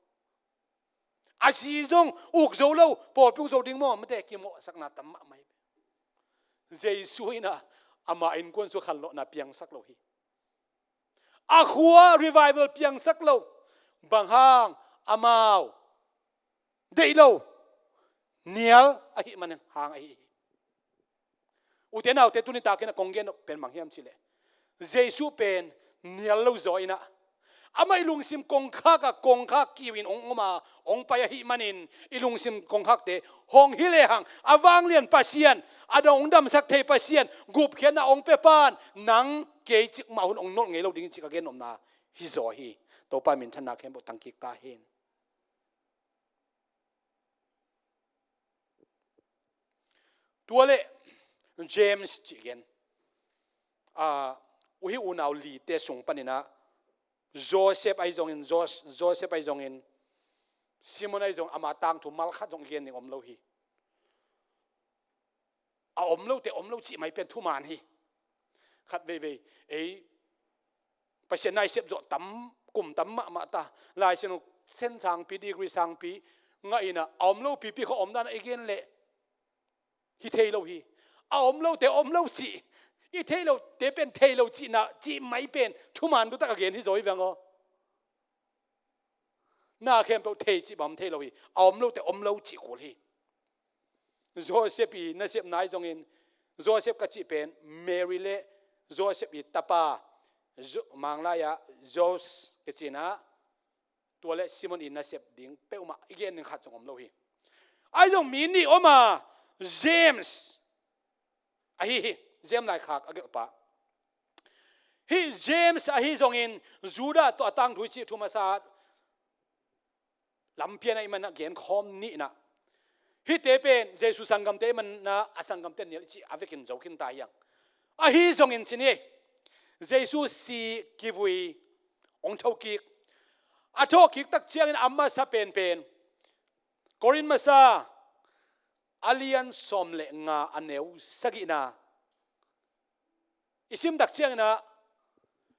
A si zong uk zo lo, pawlpi uk zo ding maw? Mate, kimawhsakna tam mahmah hi. Jesu in ah ama innkuan sung khanlawhna piangsak lo hi. A khua revival piangsak lo. Bang hang? Amau deih lo, nial ahih man hang ahi hi. Ute naute, tuni takin a kong gen pen bang hiam cih leh, Jesu pen nial lo zaw in ah, amah i lungsim kongkhak ah kongkhak kiu in hong om a, hong pai ahih manin, i lungsim kongkhakte hong hi lehang, a vanglian Pasian, a dong hong damsak thei Pasian, gupkhiatna hong pia pan, nang kei cikmah hun hong nolh ngei lo ding cih ka gen nopna hi zaw hi. Topa minthanna khempeuh tangkik ta hen. Tua leh James cih gen, a, uhi unau lite sung panin ah, Joseph ahi zongin, Jos-, Joseph ahi zongin, Simon ahi zongin, ama tangthu malkhat zong i gen ding om lo hi. A om lote om lo cih mai pen thuman hi. Khat veivei, ei Pasian na i sep zawh tam, kum tam mahmah ta. Lai Siangtho sen sangpi, degree sangpi ngah in ah, a om lo pipi kha om dan a i gen leh hi thei lo hi. A om lote om lo cih, i thei lote pen thei lo cihna, cih mai pen thuman dutak a gen hi zaw hi veng aw. Na khempeuh thei cih bang om thei lo hi. A om lote om lo cih kul hi. Joseph i nasepna ahi zongin, Joseph ka cih pen Mary le Joseph i tapa, Jo-, Manglai ah Jose ka cihna, tua le Simon i nasep ding peuhmah i gen ding khat zong om lo hi. Ahi zong mi nih om a, James ahi hi. James laikhak a gelhpa. Hih James ahi zongin Judah tawh a tangthu i cih thu masa lampian ahih manin a genkhawm nihna. Hihte pen Jesu sanggamte ahih manin a sanggamte nial i cih a vekin zo khin ta hi hang. Ahi zongin ci ni, Jesu si kivui hong thokik. A thawhkik tak ciangin a masa penpen Korin masa a lian sawm le nga a neu sagihna i sim tak ciangin ah,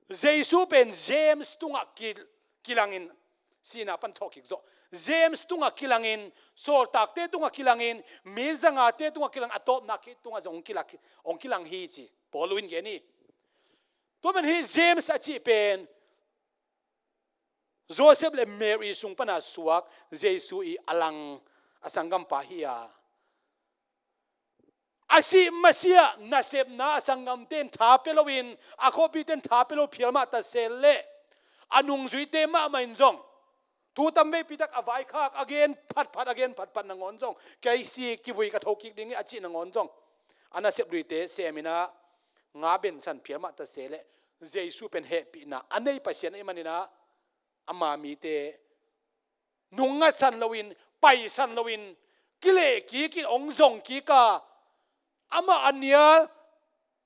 Jesu pen James tungah ki-, kilangin, sihna pan thawhkik zawh, James tungah kilangin, sawltakte tungah kilangin, mi zangate tungah kilangin, a tawpna khit tungah zong hong kila-, hong kilang hi ci Paul in gen hi. Tua man hi James a cih pen Joseph le Mary sung pana suak Jesu i a lang a sanggampa hi a, a sih masiah nasepna a sanggamte in tha pia loin, a khuapite in tha pia lo phial mah ta se leh, a nungzuite mahmah in zong thu tam veipi tak a vaikhak, a gen phatphat, a gen phatphat nangawn zong, kei si kivui ka thokik ding hi a cih nangawn zong, a nasep luite sem in ah nga bensan phial mah ta se leh, Jesu pen hehpihna a nei Pasian ahih manin ah, ama mite nungngatsan loin, paisan loin, kilehkik in hong zongkik a, amah a nial,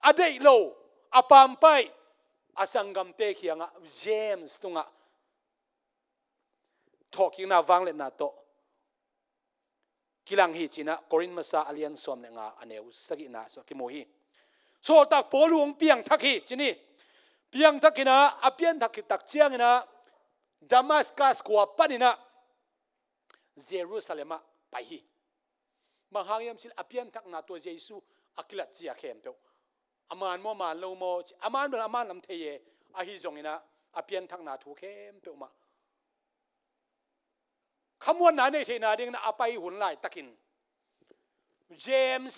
a deih lo, a pampaih a sanggamte kiangah James tungah thawhkikna vangliatna tawh kilang hi ci-in ah Korin masa a lian sawm le nga a neu sagihna sungah kimu hi. Sawltak Paul hong piangthak hi ci ni. Piangthak in ah, a pianthak khit tak ciangin ah Damascus khua panin ah Jerusalem ah pai hi. Bang hang hiam cih leh a pianthakna, tua Jesu a kilat zia khempeuh, a man maw, a man lo maw ci, a man bel a man lam thei e, ahi zongin ah a pianthakna thu khempeuh mah khamuanna nei theihna dingin a pai hun laitakin James,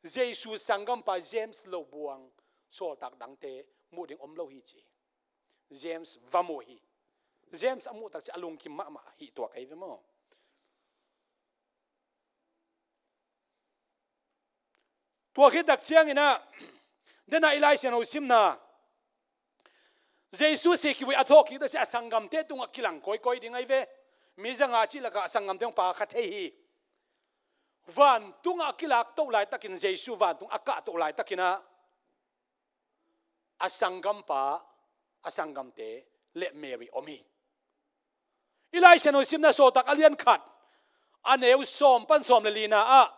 Jesu sanggampa James lo buang sawltak dangte muh ding om lo hi ci. James va mu hi. James a muh tak ciang a lungkim mahmah hi tuak ahi ve maw? Tua khit tak ciangin ah, den a i Lai Siangtho simna, Jesu si kivui a thawhkik tak ciang a sanggamte tungah kilang kawikawi ding ahi ve. Mi zanga cih lakah a sanggamte hong pa kha thei hi. Vantungah a kilak toh laitakin, Jesu vantung a kah toh laitakin ah, a sanggampa, a sanggamte le Mary om hi. I Lai Siangtho simna Sawltak a lian khat, a neu sawm pan sawm le lina ah,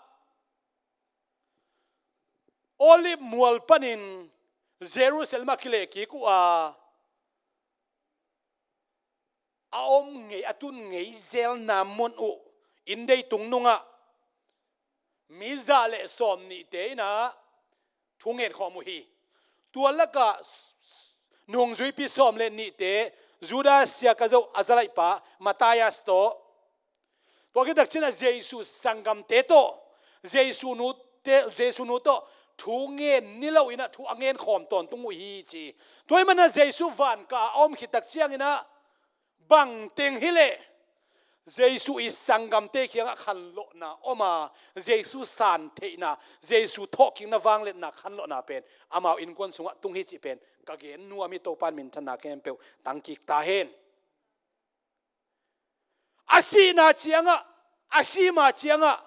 Olive mual panin Jerusalem a kilehkik uh a, a om ngei, a tun ngei zelna mun uh, inndei tung nungah mi za le sawm nihte in ah thu ngen khawm uh hi. Tua lakah nungzuipi sawm le nihte, Judas Iskariot a zalaihpa Matthias tawh, tua khit tak ciangin ah Jesu sanggamte tawh, Jesu nute, Jesu nu tawh thu ngen ni loin ah thu a ngen khawm tawntung uh hi ci. Tua ahih manin ah Jesu van kah a om khit tak ciangin ah, bangteng hileh Jesu i sanggamte kiangah khanlawhna om a, Jesu san theihna, Jesu thawhkikna vangliatna khanlawhna pen amau innkuan sungah tung hi cih pen ka gen nuam hi. Topa'n minthanna khempeuh tangkik ta hen. A sihna ciangah, a si ma ciangah,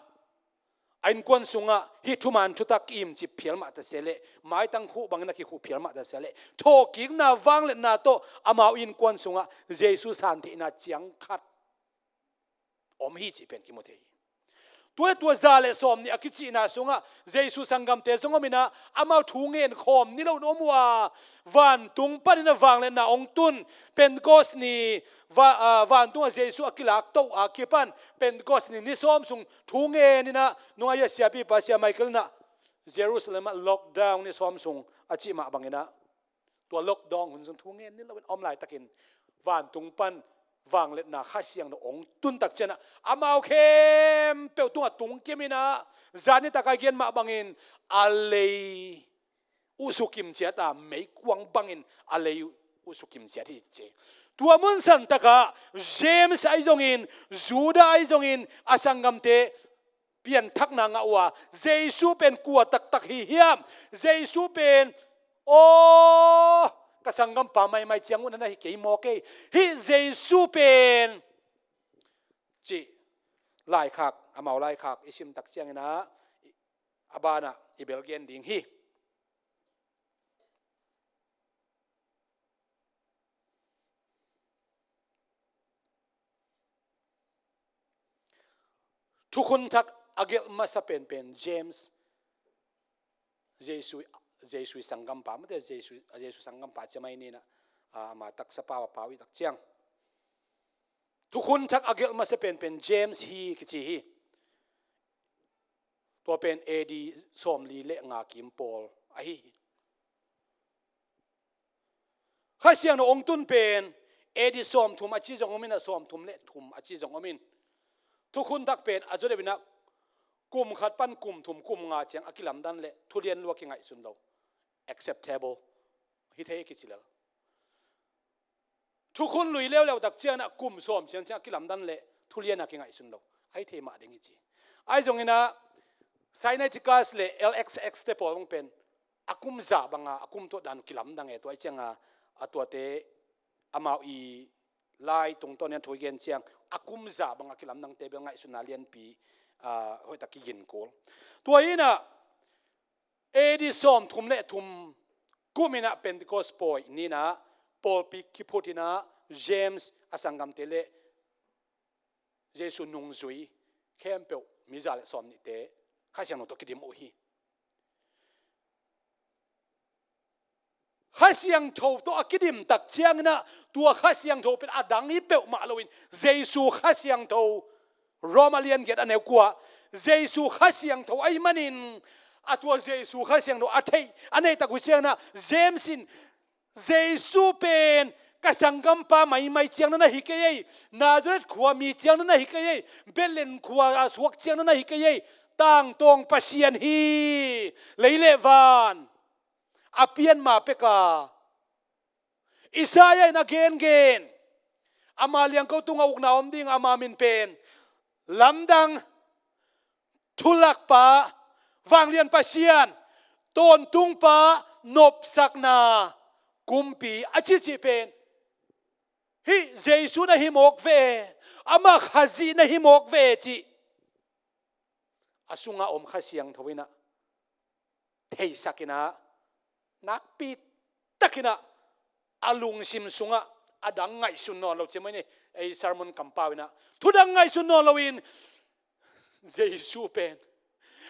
a innkuan sungah hih thuman thutak i imcip phial mah ta se leh, maitang khuh bangin a kikhuh phial mah ta se leh, thawhkikna vangliatna tawh amau innkuan sungah Jesu san theihna ciang khat om hi cih pen kimu thei hi. Tua le tua za le sawm nih a kicihna sungah Jesu sanggamte zong om in ah, amau thu ngen khawm ni loin om uh a, vantung panin a vangliatna hong tun, Pentecost ni, va-, ah, vantungah Jesu a kilak toh a kipan Pentecost ni, ni sawm sung thu ngen in ah, nungah a siapipa Sia Michael in ah Jerusalem ah lockdown ni sawm sung a cih mah bangin ah, tua lockdown hun sung thu ngen ni loin om laitakin, vantung pan vangliatna Kha Siangtho hong tun tak ciangin ah, amau khempeuh tungah tungkim in ah, zan nitak a i gen mah bangin, a lei uh sukim ciat a, meikuang bangin a lei uh sukim ciat hi ci. Tua mun santak ah James ahi zongin, Judah ahi zongin, a sanggamte pianthakna ngah uh a, Jesu pen kua taktak hi hiam? Jesu pen, aw, ka sanggampa maimai ciang uh na na hi kei maw kei? Hih Jesu pen, cih laikhak, amau laikhak i sim tak ciangin ah, a banah i bel gen ding hi. Thukhun Thak a gelh masa penpen James, Jesu, Jesu i sanggampa, mate Jesu, Jesu sanggampa ciamai ni in ah, a, ama taksa pau a pau i tak ciang. Thukhun Thak a gelh masa penpen James hi kici hi. Tua pen A D sawmli le nga kim pawl ahi hi. Kha Siangtho hong tun pen A D sawmthum a ci zong om in ah, sawmthum le thum a ci zong om in. Thukhun Thak pen a zaw deuh in ah kum khat pan kum thum, kum nga ciang a kilamdan leh thulian lua kingaihsun lo, acceptable hi thei kici lel. Thukhun lui leuleu tak ciangin ah kum sawm ciang ciang a kilamdan leh thulian a kingaihsun lo, ahi thei mah ding hi ci. Ahi zongin ah Sinaiticus le L X X te pawl bang pen a kum za banga a kum tuah dan kilamdang e, tua ahi cianga a tuate amau i lai tungtawn in thu i gen ciang a kum za banga kilamdangte bel ngaihsutna lianpi, ah, hoihtak kigin kul. Tua in ah A D sawmthum le thum kum in ah Pentecost pawi ni in ah pawlpi kiphut in ah James a sanggamte le Jesu nungzui khempeuh mi za le sawm nihte Kha Siangtho tawh kidim uh hi. Kha Siangtho tawh a kidim tak ciangin ah tua Kha Siangtho pen a dang hi peuhmah loin Jesu Kha Siangtho, Rom a lian giat a neu kua, Jesu Kha Siangtho ahih manin a tua Jesu Kha Siangtho a theih a neih tak uh ciangin ah James in Jesu pen Ka sanggampa maimai ciang na na hi kei ei. Nazareth khua mi ciang na na hi kei ei. Bethlehem khua a suak ciang na na hi kei ei. Tangtawng Pasian hi. Lei le van a pian ma pek a, Isaiah in a gengen, ama liangko tungah ukna om ding, ama min pen Lamdang, Thulakpa, Vanglian Pasian, Tawntungpa, Nopsakna Kumpi a cihcih pen hih Jesu na hi mawk ve, amah Khazih na hi mawk ve cih a sungah om Kha Siangtho in ah theisak in ah, nakpi takin ah a lungsim sungah a dang ngaihsun nawn lo ci mai ni. Ei sermon kampau in ah thu dang ngaihsun nawn loin Jesu pen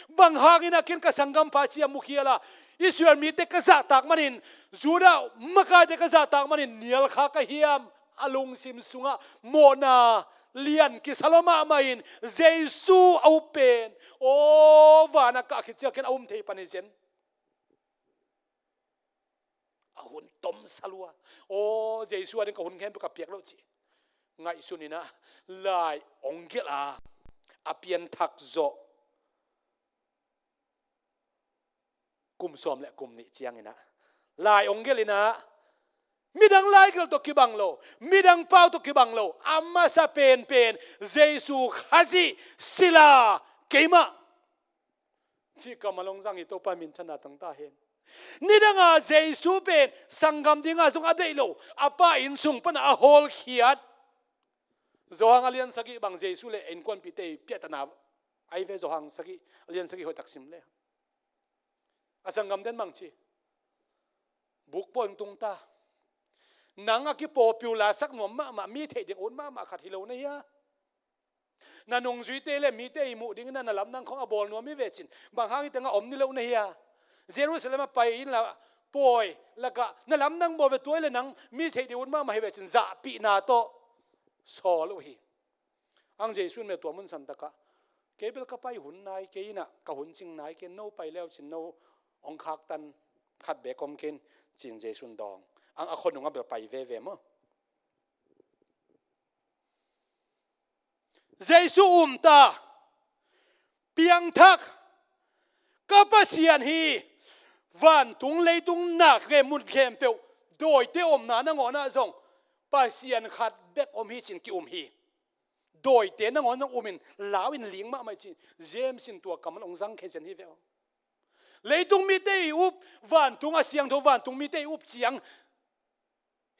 bang hangin ah ken ka sanggampa ci a mukhial a, Israel mite ka zahtak manin, Judah makaite ka zahtak manin nial kha ka hiam? A lungsim sungah mawhna lian kisa lo mahmah in Jesu a up pen, aw, van a kah khit ciangin a um thei pan hi zen. A hun tomsa lua. Aw, Jesu a ding ka hun khempeuh ka piak lo ci. Ngaihsun in ah lai ong gelh a, a pianthak zawh kum sawm le kum nih ciangin ah lai ong gelh in ah, midang laigelh tawh kibang lo, midang pau tawh kibang lo, a masa penpen Jesu Khazih sila keimah cih kammal hong zang hi. Topa minthanna tang ta hen. Nidanga Jesu pen sanggam dinga zong a deih lo, a Pa inn sung pana a hawlkhiat. Johan a lian sagih bang Jesu le innkuanpihte i piahtana ahi ve. Johan sagih, a lian sagih hoihtak sim le. A sanggam den bang ci, buk pawi hong tung ta. Nang a kipopular sak nuam mahmah, mi theih ding ut mahmah khat hi lo na hia? Na nungzuite le mite i muh dingin ah na lamdang khawng a bawl nuam hi ve cin, bang hang hi tengah om ni lo na hia? Jerusalem ah pai inla pawi lakah na lamdang bawl ve, tua hi le nang mi theih ding ut mahmah hi ve cin, zahpihna tawh sawl uh hi. Ang Jesu in meh tua mun santakah, kei bel ka pai hun nai kei in ah, ka hun cing nai kei, no pai leu cin no hong khaktan khat beek om kei in, cin Jesu in dawng. Ang a khuanungah bel pai veve maw. Jesu um ta, piangthak, ka Pasian hi. Vantung leitung nak nge mun khempeuh dawite omna nangawnah zong Pasian khat bek om hi cin ki-um hi. Dawite nangawn zong umin lau in ling mahmah hi cin James in tua kammal hong zang khia zen hi ve aw. Leitung mite i up, vantung a siangtho vantung mite i up ciang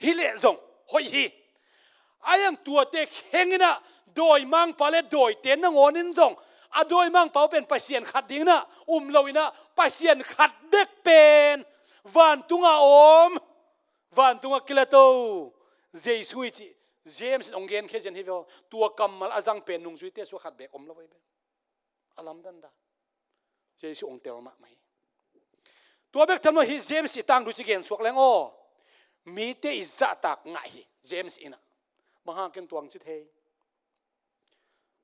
hi leh zong hoih hi. Ai ang tuate kheng in ah dawimangpa le dawite nangawn in zong a dawimangpa uh pen Pasian khat ding in ah um lo in ah Pasian khat bek pen vantungah om, vantungah kilato Jesu hi cih James in hong genkhia zen hi ve aw. Tua kammal a zang pen nungzuite sua khat bek om lo hi ve. A lamdang dan Jesu hong tel mahmah hi. Tua bek tham lo hi, James i tangthu ci gen suak leng aw, mite i zahtak ngah hi James in ah. Bang hang ken tuang ci thei?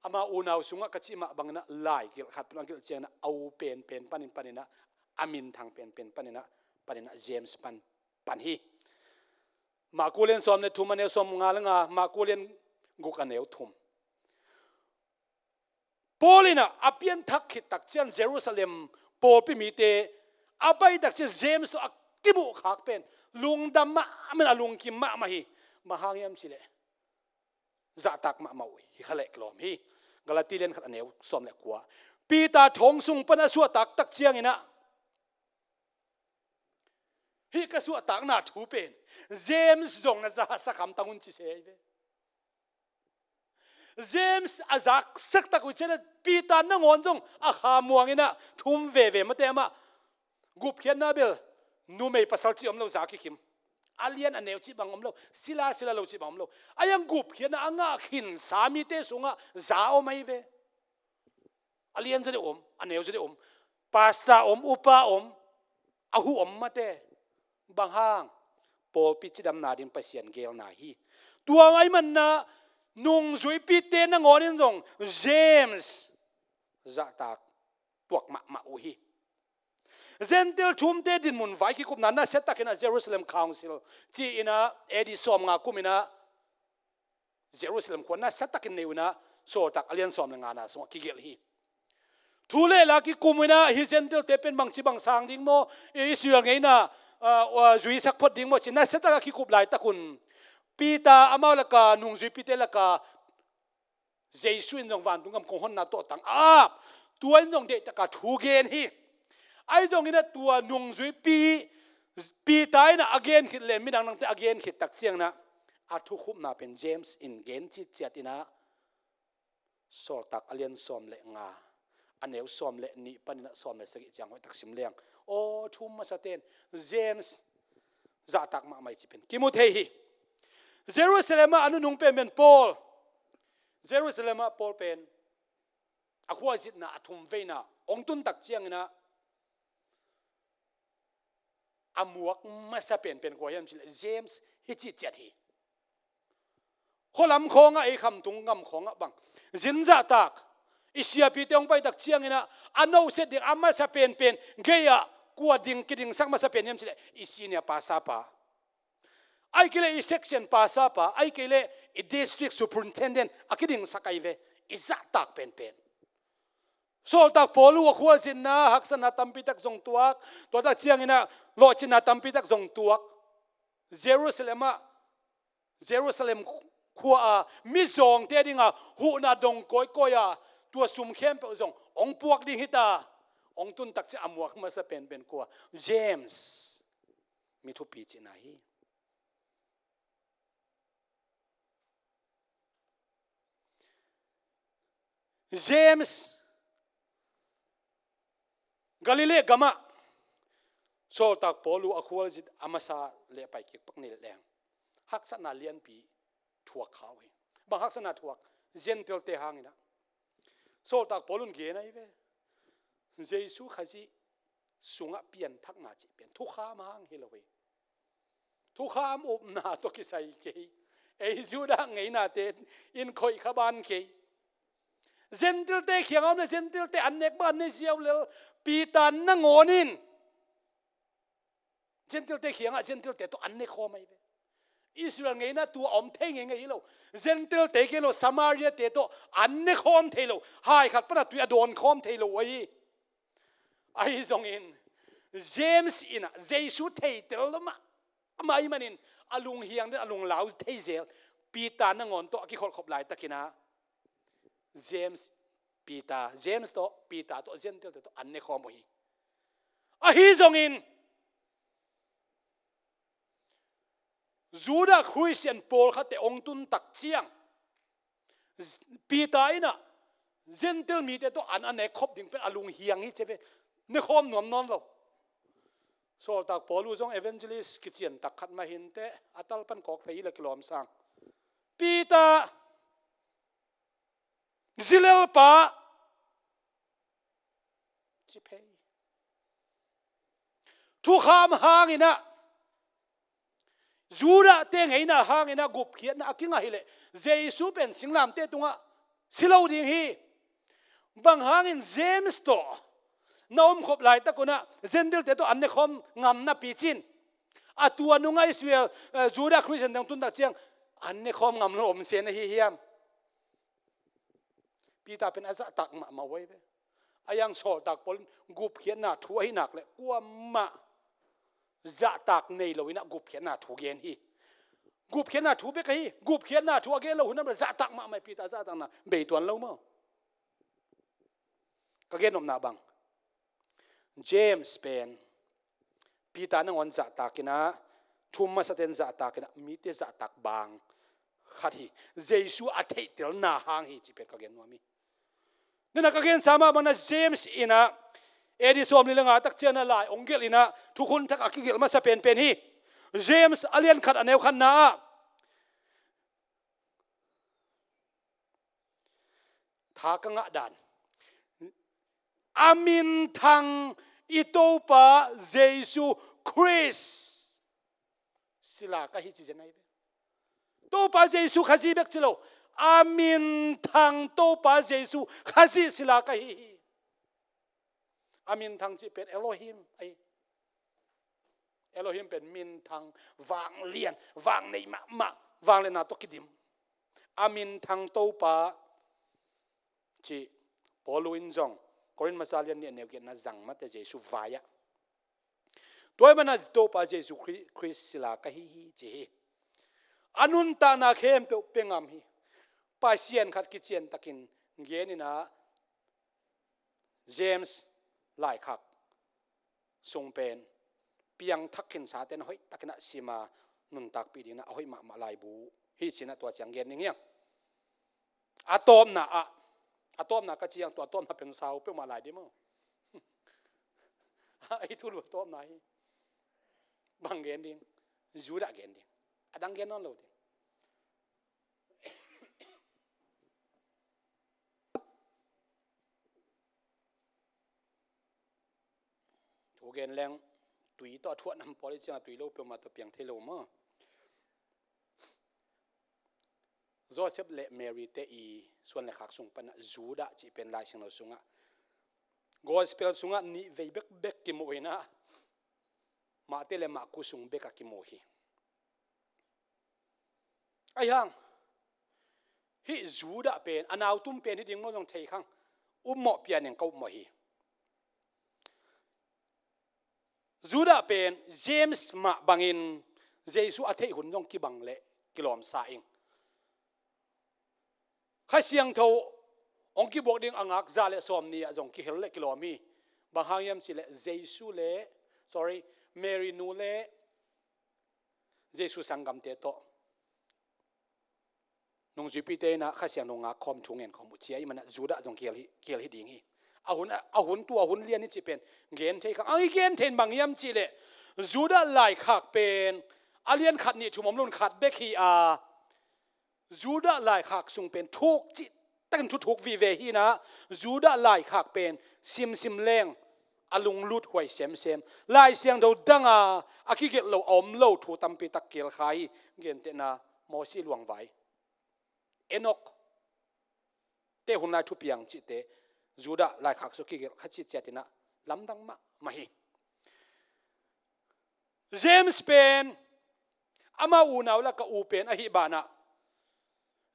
Ama unau sungah ka cih mah bangin ah laigelh khat pen a gelh ciangin ah a u penpen panin panin ah, a minthang penpen panin ah, panin ah James pan pan hi. Marku lian sawm le thum a neu sawm nga le nga, Marku lian guk a neu thum. Paul in ah a pianthak khit tak ciang Jerusalem pawlpi mite a pai tak ciang James tawh a kimuh khak pen lungdam mahmah in a lungkim mahmah hi. Bang hang hiam cih leh zahtak mahmah uh hi kha leh kilawm hi. Galati lian khat a neu sawm le kua. Peter thong sung pan a suahtak tak ciangin ah, hih ka suahtakna thu pen James zong na za sak hamtang un ci se hi ve. James a zaksak tak uh ciang le Peter nangawn zong a kha muang in ah thum veve mate, amah gupkhiatna bel numei pasal cih om lo, za kikim. A lian a neu cih bang om lo, sila sila lo cih bang om lo. A yang gupkhiatna a ngah khinsa mite sungah za om ahi ve. A lian zaw deuh om, a neu zaw deuh om. Pastor om, upa om, a huh om mate. Bang hang? Pawlpi cidamna ding Pasian geelna hi. Tua ahih manin ah nungzuipite nangawn in zong James zahtak tuak mahmah uh hi. Gentile thumte dinmun vai kikupna nasiatakin a Jerusalem Council ci-in a A D sawmnga kumin a Jerusalem khua nasiatakin nei uh in a Sawltak a lian sawm le ngana sungah kigelh hi. Thu le la kikum uh in a hih Gentile-te pen bangci bang sang ding maw, Israel ngeina, ah, ah, zuisak phot ding maw ci nasiatak a kikup laitak un Peter amau laka nungzuipite laka Jesu in zong vantung gam kong honna tawh tang a ap. Tua in zong deihtak a thu gen hi. Ahi zongin a tua nungzuipi Peter in a gen khit le midang dangte a gen khit tak ciangin a a thukhupna pen James in gen citciat in a Sawltak a lian sawm le nga a neu sawm le nih panin a sawm le sagih ciang hoihtak sim leng. Aw, thu masate'n James zahtak mahmah hi ci pen kimu thei hi. Jerusalem ah a nunung penpen Paul, Jerusalem ah Paul pen a khuazitna a thumveina hong tun tak ciangin a a muak masa penpen kua hiam cih leh James hi citciat hi. Khualam khawngah ei khamtung gam khawngah bang zin zahtak i siapite hong pai tak ciangin a a noset ding a masa penpen gei-ah kua ding kidingsak masa pen hiam cih leh i senior pastor pa, ahih kei leh i section pastor pa, ahih kei leh i district superintendent a kidingsak ahi ve. I zahtak penpen. Sawltak Paul uh a khualzinna haksatna tampi tak zong tuak, tua tak ciangin a lawhcinna tampi tak zong tuak. Jerusalem ah, Jerusalem khua a mizawngte dinga huhna dong kawikawi a tua sum khempeuh zong hong puak ding hi ta. Hong tun tak ciang a muak masa penpen kua? James. Mi thupi cihna hi. James Galilee gamah Sawltak Paul uh a khualzin a masa le a pai kik pak ni leng haksatna lianpi thuak kha uh hi. Bang haksatna thuak? Gentile-te hangin a. Sawltak Paul un gen ahi ve. Jesu Khazih sungah pianthakna cih pen thukham hang hi lo hi. Thukham upna tawh kisai kei. Ei Judah ngeinate in khoih kha ban kei. Gentile-te kiangah om le Gentile-te an nek ban ne ziau lel Peter nangawn in Gentile-te kiangah Gentile-te tawh an ne khawm ahi ve. Israel ngeina tua om thei ngeingei hi lo. Gentile-te kei lo Samaria-te tawh an ne khawm thei lo. Hai khat pana tui a dawn khawm thei lo ahi. Ahi zongin James in a Jesu theitel lo mah, amah ahi manin a lunghiang den a lunglau thei zel Peter nangawn tawh a kikholhkhop laitakin a James, Peter, James tawh Peter tawh Gentile-te tawh an ne khawm uh hi. Ahi zongin Judah Khristian pawlkhatte hong tun tak ciang Peter in a Gentile mite tawh an a nek khop ding pen a lunghiang hi ci ve. Ne khawm nuam nawn lo. Sawltak Paul uh zong evangelist kician tak khat mah hi inteh, a talpan kawk phei hi le kilawm sang. Peter, zilelpa ci phei. Thukham hangin a, Judah-te ngeina hangin a gupkhiatna a kingah hi leh Jesu pen singlamteh tungah si lo ding hi. Bang hangin James tawh na omkhop laitak un a Gentile-te tawh an ne khawm ngam napi cin a tua nungah Israel, eh, Judah Khristian dang tun tak ciang an ne khawm ngam lo om se na hi hiam? Peter pen a zahtak mahmah uh ahi ve. A yang Sawltak Paul in gupkhiatna thu ahi nak le kuamah zahtak nei lo in a gupkhiatna thu gen hi. Gupkhiatna thu bek ahi, gupkhiatna thu a gen lo hun a zahtak mahmah hi. Peter zahtakna bei tuan lo maw? Ka gen nopna bang James pen Peter nangawn zahtakin a, thu masate'n zahtakin a, mite zahtak bang khat hi. Jesu a theihtelna hang hi cih pen ka gen nuam hi. Nana ka gensa mah bangin a James in a A D sawmli le nga tak ciang a lai hong gelh in a thukhun thak a kigelh masa penpen hi. James a lian khat a neu khatna ah tha ka ngah dan, a minthang i Topa Jesu Khrist sila ka hi ci zen ahi ve. Topa Jesu Khazih bek ci lo, a minthang Topa Jesu Khazih sila ka hi hi. A minthang cih pen Elohim ahi. Elohim pen minthang, vanglian, vang nei mahmah, vangliatna tawh kidim. A minthang Topa cih Paul in zong Korin masa lian nih a neu giatna zang mate Jesu vai-ah. Tua ahih manin Topa Jesu Khri-, Khrist sila ka hi hi ci hi. A nuntakna khempeuh pia ngam hi. Pasian khat kician takin gen in ah James laikhak sung pen piangthak khinsate'n hoih takin ah sim a nuntakpih dingin ah a hoih mahmah laibu hi ci-in ah tua ciang gen ning hiang. A tawpna ah, a tawpna ka ci hiang, tua a tawpna pen sau peuhmah lai ding maw? Ei thulu a tawpna hi. Bang gen ding? Judah gen ding. A dang gen nawn lo ding. Thu gen leng tui tawh a thuah nam pawl i ciang a tui lo peuhmah tawh piang thei lo maw? Joseph le Mary te i suan le khak sung pan ah Judah cih pen Lai Siangtho sungah, Gospel sungah nih vei bekbek kimu in ah, Mate le Marku sung bek ah kimu hi. Ahi hang hih Judah pen a nautum pen hi ding maw zong thei khang, upmawh pia ning ka upmawh hi. Judah pen James mah bangin Jesu a theih hun zong kibang leh kilawmsa ing. Kha Siangtho hong kibuak ding a ngak za le sawm ni ah zong kihel le kilawm hi. Bang hang hiam cih leh Jesu le, sorry, Mary nu le Jesu sanggamte tawh nungzuipite in ah Kha Siangtho ngak khawm, thu ngen khawm uh ci a, ahih manin ah Judah zong kihel hi, kihel hi ding hi. A hun, a hun tua hun lian hi cih pen gen thei khang. A i gen thei in bang hiam cih leh Judah laikhak pen a lian khat nih thum om lo in khat bek hi a, Judah laikhak sung pen thuk cih takin thuthuk vive hi in ah, Judah laikhak pen simsim leng a lunglut huai semsem. Lai Siangtho dang a a kigelh lo a om lo thu tampi tak kihel kha hi. Gentehna Mosi luangvai, Enok te hun lai thupiang cihte Judah laikhak sung kigelh kha cih ciat in ah lamdang mahmah hi. James pen ama unau lak ah u pen ahih banah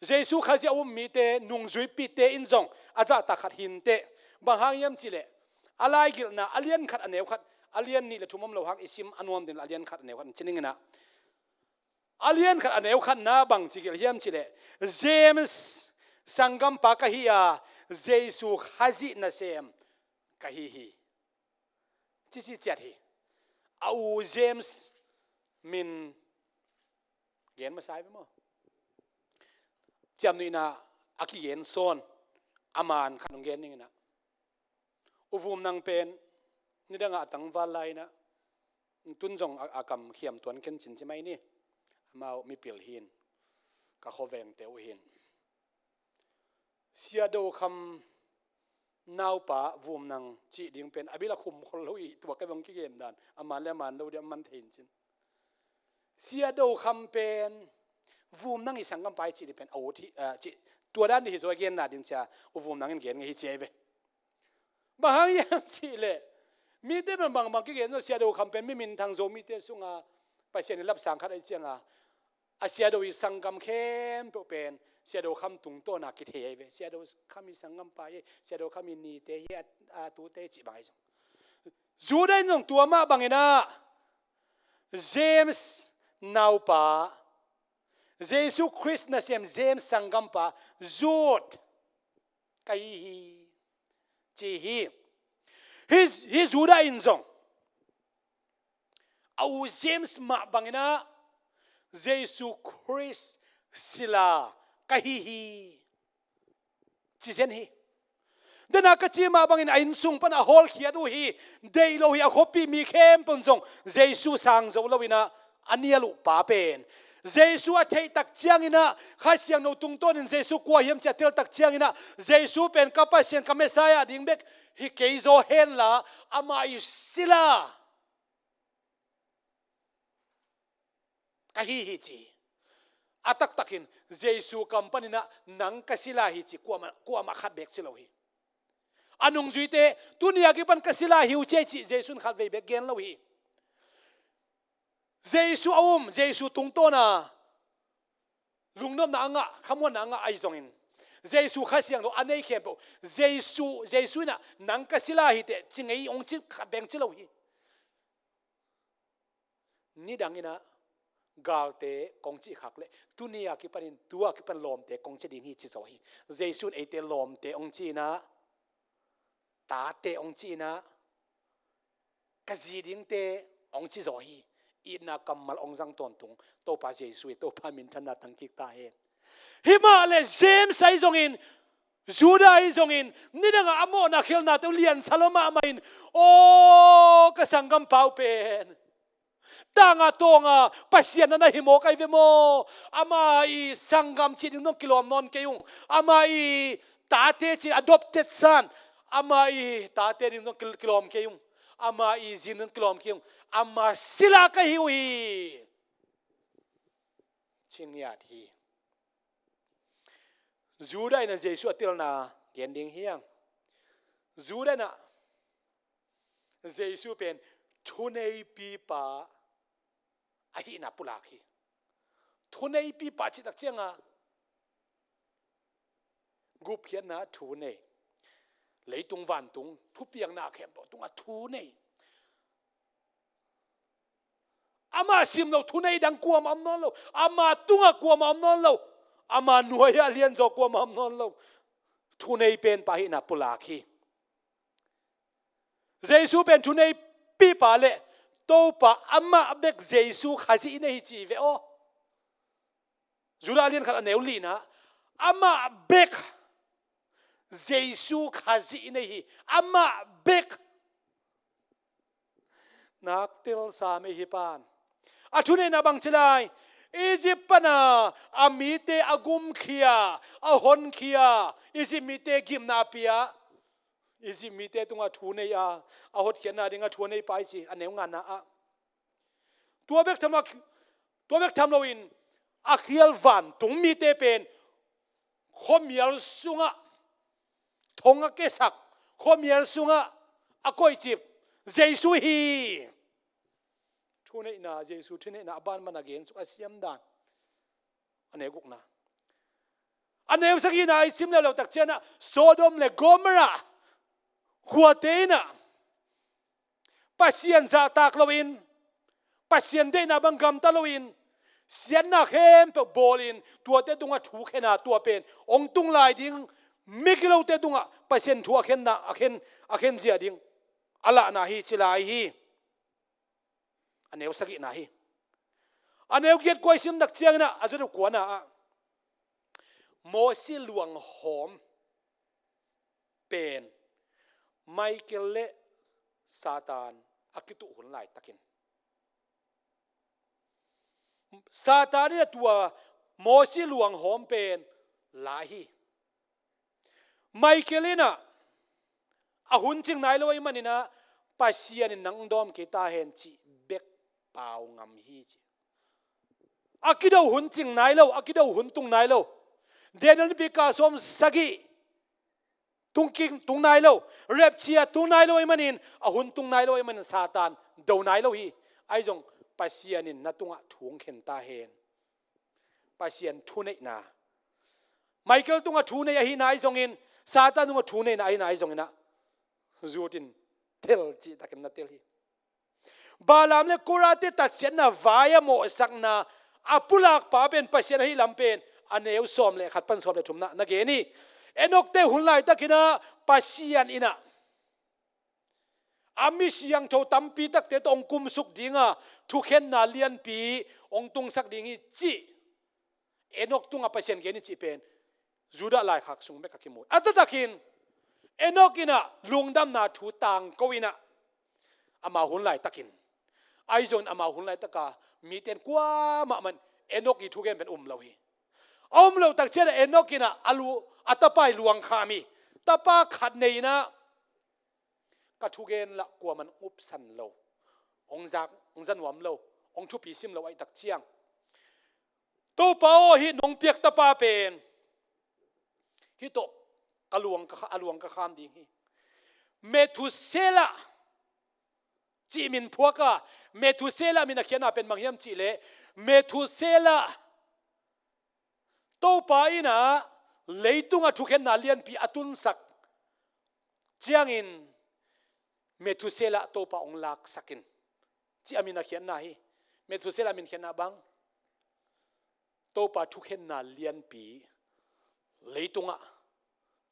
Jesu Khazih a um mite nungzuipite in zong a zahtak khat hi inteh. Bang hang hiam cih leh a laigelhna a lian khat a neu khat, a lian nih le thum om lo hang i sim a nuam ding a lian khat a neu khat in ci ning in ah, a lian khat a neu khatna bang ci gelh hiam cih leh James sanggampa ka hi a, Jesu Khazih nasem ka hi hi. Cici ciat hi. A u James min gen masa hi ve maw? Ciamnuihna a kigen sawn a man khat hong gen ning in ah, U Vum Nang pen nidang a a tangval lai in ah, tun zong a, a kam khiam tuan khen cin ci mai ni. Amau mipil hi in, ka khuavengte uh hi in. Sia Do Kham naupa Vum Nang cih ding pen a bil a khum khol lo hi, tua ka veng kigen dan, a man le a man lo ding a man thei in cin. Sia Do Kham pen Vum Nang i sanggampa i cih ding pen a ut hi, ah, cih, tua dan ding hi zaw, genna ding ci a U Vum Nang in gen ngei hi ci a hi ve. Bang hang hiam cih leh mite pen bangbang kigen zaw, Sia Do Kham pen mi minthang Zomite sungah Pasian in lapsang khat ahih ciangin a Sia Do i sanggam khempeuh pen Sia Do Kham tungtawn a kithei ahi ve. Sia Do Kham i sanggampa hi, Sia Do Kham i nite hi, a, a tute hi cih bang ahi zong, Judah in zong tua mah bangin ah James naupa, Jesu Khrist nasem James sanggampa Jude ka hi hi ci hi. Hih, hih Judah in zong a u James mah bangin ah Jesu Khrist sila ka hi hi ci zen hi. Dena ka cih mah bangin a innsung pan a hawlkhiat uh hi, deih lo hi. A khuapi mi khempeuh in zong Jesu sang zo lo in ah a nial uh pa pen Jesu a theih tak ciangin ah Kha Siangtho tungtawnin Jesu kua hiam ci a tel tak ciangin ah Jesu pen ka Pasian, ka Messiah ding bek hi kei zaw hen la, amah i sila ka hi hi ci. A taktakin Jesu kam panin ah nang ka sila hi ci kuamah, kuamah khat beek ci lo hi. A nungzuite, tuni a kipan ka sila hi uh ci ei cih Jesu in khatvei bek gen lo hi. Jesu a um, Jesu tungtawna lungnopna a ngah, khamuanna a ngah ahi zongin, Jesu Kha Siangtho a nei khempeuh, Jesu, Jesu in ah nang ka sila hi teh ci ngei hong ci khat beng ci lo hi. Nidang in ah galte kong cih khak leh, tuni a kipanin, tua kipan lawmte kong ci ding hi ci zaw hi. Jesu in eite lawmte hong ci in ah, tate hong ci in ah, ka zi dingte hong ci zaw hi. Itna kammal hong zang tawntung Topa Jesu hi. Topa minthanna tangkik ta hen. Hi mah leh James ahi zongin, Judah ahi zongin, nidang a a mawhna khialhnate uh liansa lo mahmah in, aw, ka sanggampa uh pen tanga tawnga Pasian na na hi mawk ahi ve maw? Ama i sanggam cih ding zong kilawm nawn kei ung. Ama i tate cih, adopted son, ama i tate ding zong kil-, kilawm kei ung. Ama i zi ding zong kilawm kei ung. Ama sila ka hi uh hi, ci ngiat hi. Judah in ah Jesu a telna gen ding hi hang. Judah in ah Jesu pen thuneipipa ahihna pulak hi. Thuneipipa cih tak cianga gupkhiatna thu nei, leitung vantung thupiakna khempeuh tungah thu nei. Ama sim lo thunei dang kuamah om nawn lo. Ama tungah kuamah om nawn lo. Ama nuai-ah lianzaw kuamah om nawn lo. Thunei penpa ahihna pulak hi. Jesu pen thuneipipa leh Topa amah bek Jesu Khazih i nei hi ci ve aw. Judah lian khat a neu lina, amah bek Jesu Khazih i nei hi. Amah bek. Nak telsa mei hi pan. A thuneihna bang ci lai? Egypt pana a mite a gumkhia, a honkhia, Egypt mite gimna a pia, Egypt mite tungah thu nei a, a hotkhiatna dingah thu a neipa i ci, a neu ngana ah. Tua bek tham lo, tua bek tham loin a khial vantung mite pen khuamial sungah thong a kesak, khuamial sungah a koihcip Jesu hi. Thuneihna, Jesu thuneihna a banban a gen suk a siam dan. A neu gukna. A neu sagihna i sim leuleu tak ciangah Sodom le Gomorrah khuate in ah Pasian zahtak loin, Pasian deihna bang gamta loin, siatna khempeuh bawlin, tuate tungah thu khen a, tua pen hong tung lai ding migilote tungah Pasian thu a khenna, a khen, a khen zia ding a lahna hi ci lai hi. A neu sagihna hi. A neu giat kua i sim tak ciangin ah, a zot kuana ah Mosi luanghawm pen Michael le Satan a kituh hun laitakin, Satan in a tua Mosi luanghawm pen la hi. Michael in ah a hun cing nai lo ahih manin ah, Pasian in nang dawm kei ta hen cih bek pau ngam hi ci. A kido hun cing nai lo, a kido hun tung nai lo. Daniel nipi kal sawm sagih tung king, tung nai lo. Rapture tung nai lo ahih manin, a hun tung nai lo ahih manin Satan do nai lo hi. Ahi zong Pasian in na tungah thu hong khen ta hen. Pasian thuneihna, Michael tungah thu nei ahihna ahi zongin, Satan tungah thu neihna ahihna ahi zongin ah, zutin tel cihtakin na tel hi. Balaam le Korate tatsiatna vai a mawhsakna a pulakpa pen Pasian ahi lam pen a neu sawm le khat pan sawm le thumna na gen hi. Enokte hun laitakin ah Pasian in ah a mi siangtho tampi takte tawh hong kumsuk dinga thukhenna lianpi hong tungsak ding hi cih Enok tungah Pasian gen hi cih pen Judah laikhak sung bek a kimu hi. A taktakin Enok in ah lungdamna thu tangko in ah, amau hun laitakin, ahi zongin amau hun laitaka mite in kuamah man Enok i thugen pen um lo hi. A um loh tak ciangin ah Enok in ah a lu-, a tapa i luang kham hi. Tapa khat nei in ah, ka thugen lah kuaman upsan lo, hong zak, hong za nuam lo, hong thupi sim lo ahih tak ciang, Topa aw, hih nong piak tapa pen hih tawh ka luang ka kha-, a luang ka kham ding hi. Methuselah cih min phuak a, Methuselah min a khiatna pen bang hiam cih leh, Methuselah Topa in ah leitungah thukhenna lianpi a tunsak ciangin Methuselah Topa hong laksak in, cih a min a khiatna hi. Methuselah min khiatna bang, Topa thukhenna lianpi leitungah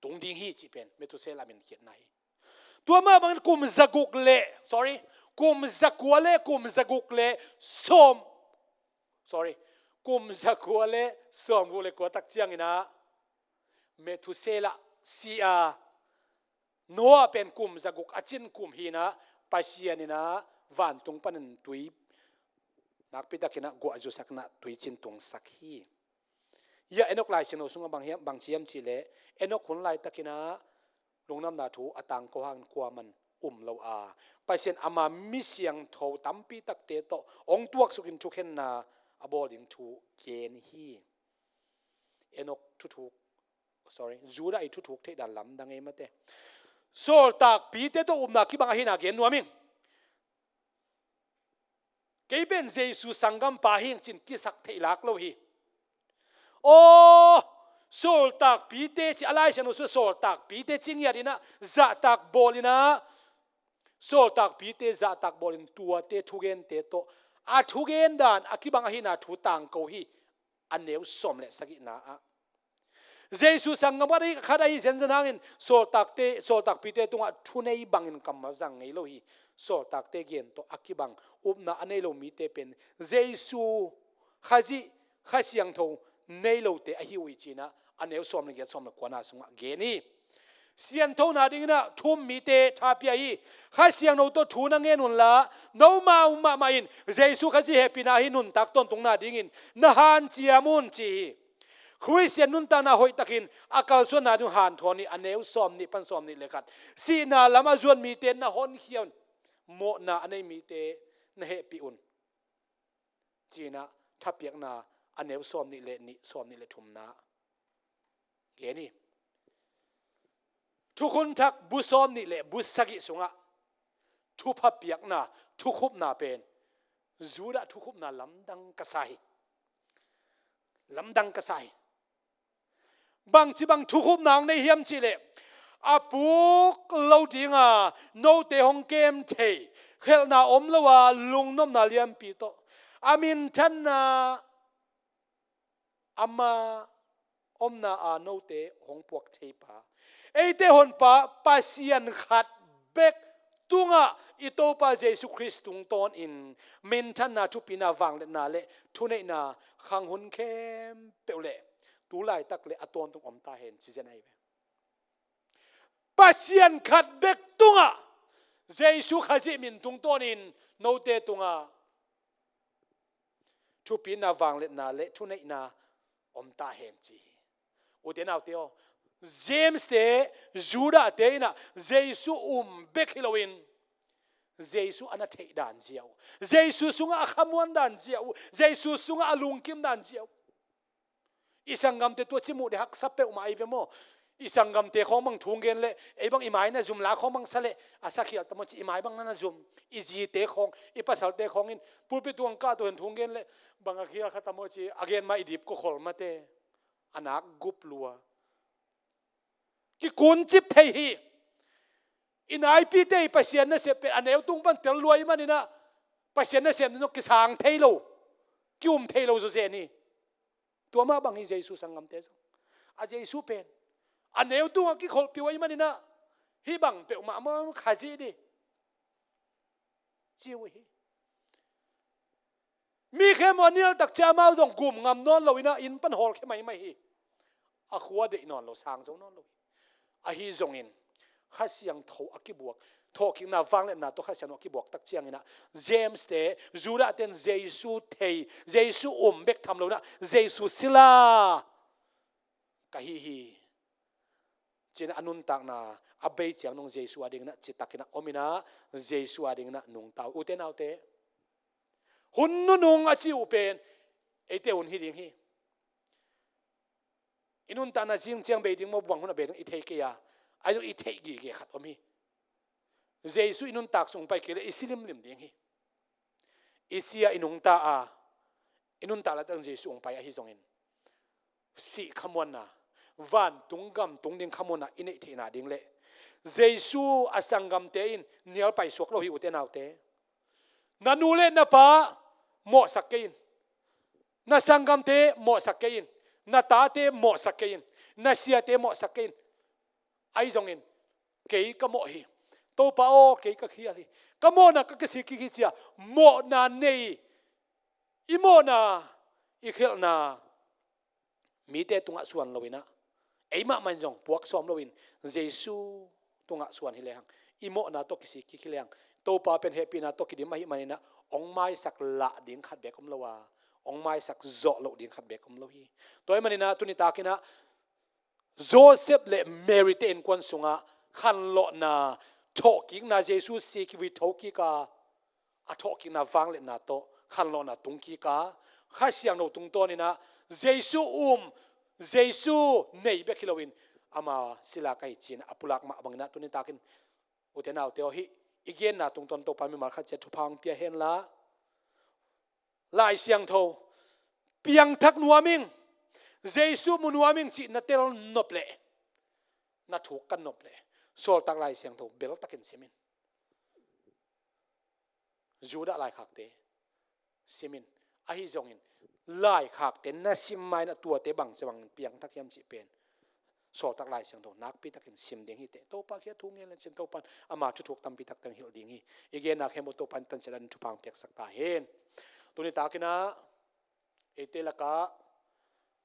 tung ding hi cih pen Methuselah min khiatna hi. Tua mah bangin kum zaguk le, sorry, kum zakua le kum zaguk le sawm, sorry, kum zakua le sawmguk le kua tak ciangin ah Methuselah si a, Noah pen kum zaguk a cin kum hi in ah, Pasian in ah vantung panin tui, nakpi takin ah guah zusak in ah tui cin tungsak hi. Hia Enok Lai Siangtho sungah bang hiam, bang ci hiam cih leh, Enok hun laitakin ah lungdamna thu a tangko hangin kuaman um lo a, Pasian ama mi siangtho tampi takte tawh hong tuaksuk in thukhenna a bawl ding thu gen hi. Enok thuthuk, sorry, Judah i thuthuk theih dan lamdang ei mate. Sawltakpite tawh upna kibang ahihna gen nuam ing. Kei pen Jesu sanggampa hing cin kisak theih lak lo hi. Aw, sawltakpite ci a, Lai Siangtho sungah sawltakpite ci ngiat in ah, zahtak bawl in ah, sawltakpite zahtak bawlin tuate thugente tawh a thugen dan a kibang ahihna thu tangko hi. A neu sawm le sagihna ah Jesu sanggam khat ahi, khat ahi zenzen hangin sawltakte, sawltakpite tungah thunei bangin kammal zang ngei lo hi. Sawltakte gen tawh a kibang upna a nei lo mite pen Jesu Khazih, Kha Siangtho nei lote ahi uh hi ci in ah a neu sawm le giat, sawm le kuana sungah gen hi. Sianthona dingin ah thu um mite tha pia hi. Kha Siangtho tawh thu na ngen unla, nomau mahmah in Jesu Khazih hehpihna ahi nuntak tawntungna dingin na hanciam un ci hi. Khristian nuntakna hoihtakin a kalsuanna ding hanthawn hi. A neu sawm nih pan sawm nih le khat. Sihna lam a zuan mite na honkhia un. Mawhna a nei mite na hehpih un ci in ah thapiakna a neu sawm nih le nih, sawm nih le thumna gen hi. Thukhun Thak bu sawm nih le bu sagih sungah thupha piakna, thukhupna pen Judah thukhupna lamdang ka sa hi. Lamdang ka sa hi. Bangci bang thukhupna hong nei hiam cih leh, a puk lo dinga note hong kem thei, khelhna om lo a lungnopna lianpi tawh a minthanna ama omna a note hong puak theipa, eite honpa Pasian khat bek tungah i Topa Jesu Khrist tungtawnin minthanna, thupina, vangliatna le thuneihna khang hun khempeuh le tu laitak le a tawntung om ta hen ci zen ahi ve. Pasian khat bek tungah Jesu Khazih min tungtawnin note tungah thupina, vangliatna le thuneihna om ta hen ci hi. Ute naute aw, James te, Judah te in ah Jesu um bek hi loin Jesu a na theih dan zia uh, Jesu sungah a khamuan dan zia uh, Jesu sungah a lungkim dan zia uh. I sanggamte tua ci muh dih haksa peuhmah ahi ve maw. I sanggamte khawng bang thu gen leh, ei bang i mai na zum la khawng bang sa leh, a sakhial ta maw ci, i mai bang na na zum. I zite khawng, i pasalte khawng in pulpit tungah kah tawh hen thu gen leh, bang a khial kha ta maw ci, a gen ma i dip ko khol mate. A nak gup lua. Kikuncip thei hi. I naipite i Pasian nasep pen a neu tung pan tel lua i manin ah, Pasian nasep nih zong kisang thei lo, ki-um thei lo zawzen hi. Tua mah bang hi Jesu sanggamte zong. A Jesu pen a neu tungah kikholhpih uh ahih manin ah, hih bang peuhmah maw Khazih dih ci uh hi. Mi khempeuh a nial tak ciang amau zong gum ngam nawn lo in ah, inn pan hawlkhia maimai hi. A khua deih nawn lo, sang zo nawn lo hi. Ahi zongin Kha Siangtho a kibuak, thawhkikna, vangliatna tawh Kha Siangtho a kibuak tak ciangin ah, James te, Judah ten Jesu thei, Jesu um bek tham lo in ah, Jesu sila ka hi hi ci-in a nuntakna a bei ciang nung Jesu a dingin ah citakin ah om in ah, Jesu a dingin ah nungta uh. Ute naute, hun nunung a ci uh pen eite hun hi ding hi. I nuntakna zing ciang bei ding maw, bang hun a bei ding i thei kei a, ahi zong i theih gige khat om hi. Jesu i nuntak sung pai kei leh i si limlim ding hi. I si a i nungta a, i nuntak laitang Jesu hong pai ahi zongin, sih khamuanna, vantung gam tung ding khamuanna i neih theihna ding leh Jesu a sanggamte in nial paisuak lo hi, ute naute. Na nu le na pa mawhsak kei in. Na sanggamte mawhsak kei in. Na tate mawhsak kei in. Na siate mawhsak kei in. Ahi zongin kei ka mawh hi. Topa aw, kei ka khial hi. Ka mawhna ka kisik kik hi ci-a mawhna nei, i mawhna, i khialhna mite tungah suan loinah, ei mahmah in zong puak sawm loin Jesu tungah suan hi lehang, i mawhna tawh kisik kik hi lehang, Topa pen hehpihna tawh kidim ahih maninah hong maisak lah ding khat beek om lo a, hong maisak zawh loh ding khat beek om lo hi. Tua ahih maninah tuni takinah Joseph le Mary te innkuan sungah khanlawhna, thawhkikna, Jesu si kivui thokik a, a thawhkikna vangliatna tawh khanlawhna tungkik a, Kha Siangtho tungtawninah Jesu um, Jesu nei bek hi loin ama sila ka hi ci-in a pulak mah banginah tuni takin, ute naute aw, hih i genna tungtawn Topa mimal khat ciat thupha hong pia henla, Lai Siangtho piangthak nuam ing, Jesu mu nuam ing cih na tel nop leh, na thuk kan nop leh, Sawltak Lai Siangtho beltakin sim in. Judah laikhakte sim in. Ahi zongin laikhakte na sim mainah tuate bangci bangin piangthak hiam cih pen Sawltak Lai Siangtho nakpi takin sim ding hi teh. Topa kiang thu ngen le cin Topan ama thuthuk tampi tak teng hilh ding hi. I genna khempeuh Topan tanciat dan thupha hong piaksak ta hen. Tuni takinah eite lakah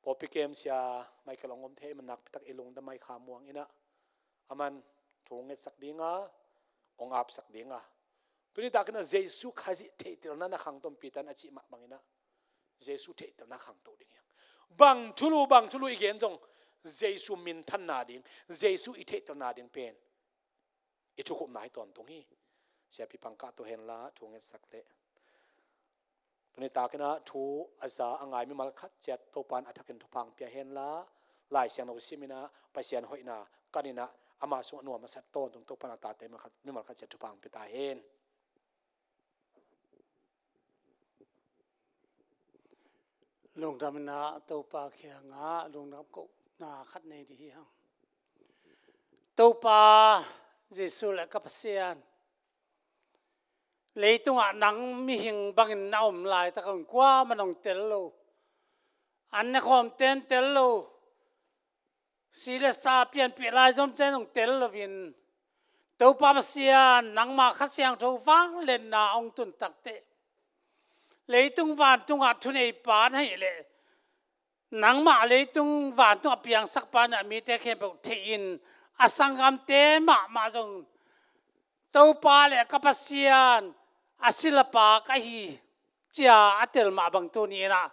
pawlpi kem sia Michael hong om thei man nakpi tak i lungdam mai kha muang inah, aman thu hong ngetsak dinga, hong apsak dinga. Tuni takinah Jesu Khazih theihtelna na khangto, Peter in a cih mah banginah Jesu theihtelna khangto ding hiang. Bang thulu, bang thulu i gen zong Jesu minthanna ding, Jesu i theihtelna ding pen i thukhupna hi tawntung hi. Siapi pangkah to henla thu ngetsak leh, tuni takinah thu a za a ngai mimal khat ciat Topan a thakin thupha hong pia henla, Lai Siangtho siminah Pasian hoihna kaninah ama sungah nuam a sat tawntung Topan a tate mimal khat, mimal khat ciat thupha hong pia ta hen. Lungdam inah Topa kiangah lungdam kohna khat nei dih hi hang. Topa Jesu le ka Pasian, leitungah nang mihing bangin na om laitak un kuamah nong tel lo, an ne khawmte in tel lo, si le sa pianpih lai zomte in hong tel loin, Topa Pasian, nangma Kha Siangtho vangliatna hong tun takteh, leitung vantungah thuneipa na hih leh, nangmah leitung vantungah piangsakpa na mite khempeuh theih in, a sanggamte mahmah zong Topa le ka Pasian a silapa ka hi ci-a a tel mah bang tuni inah,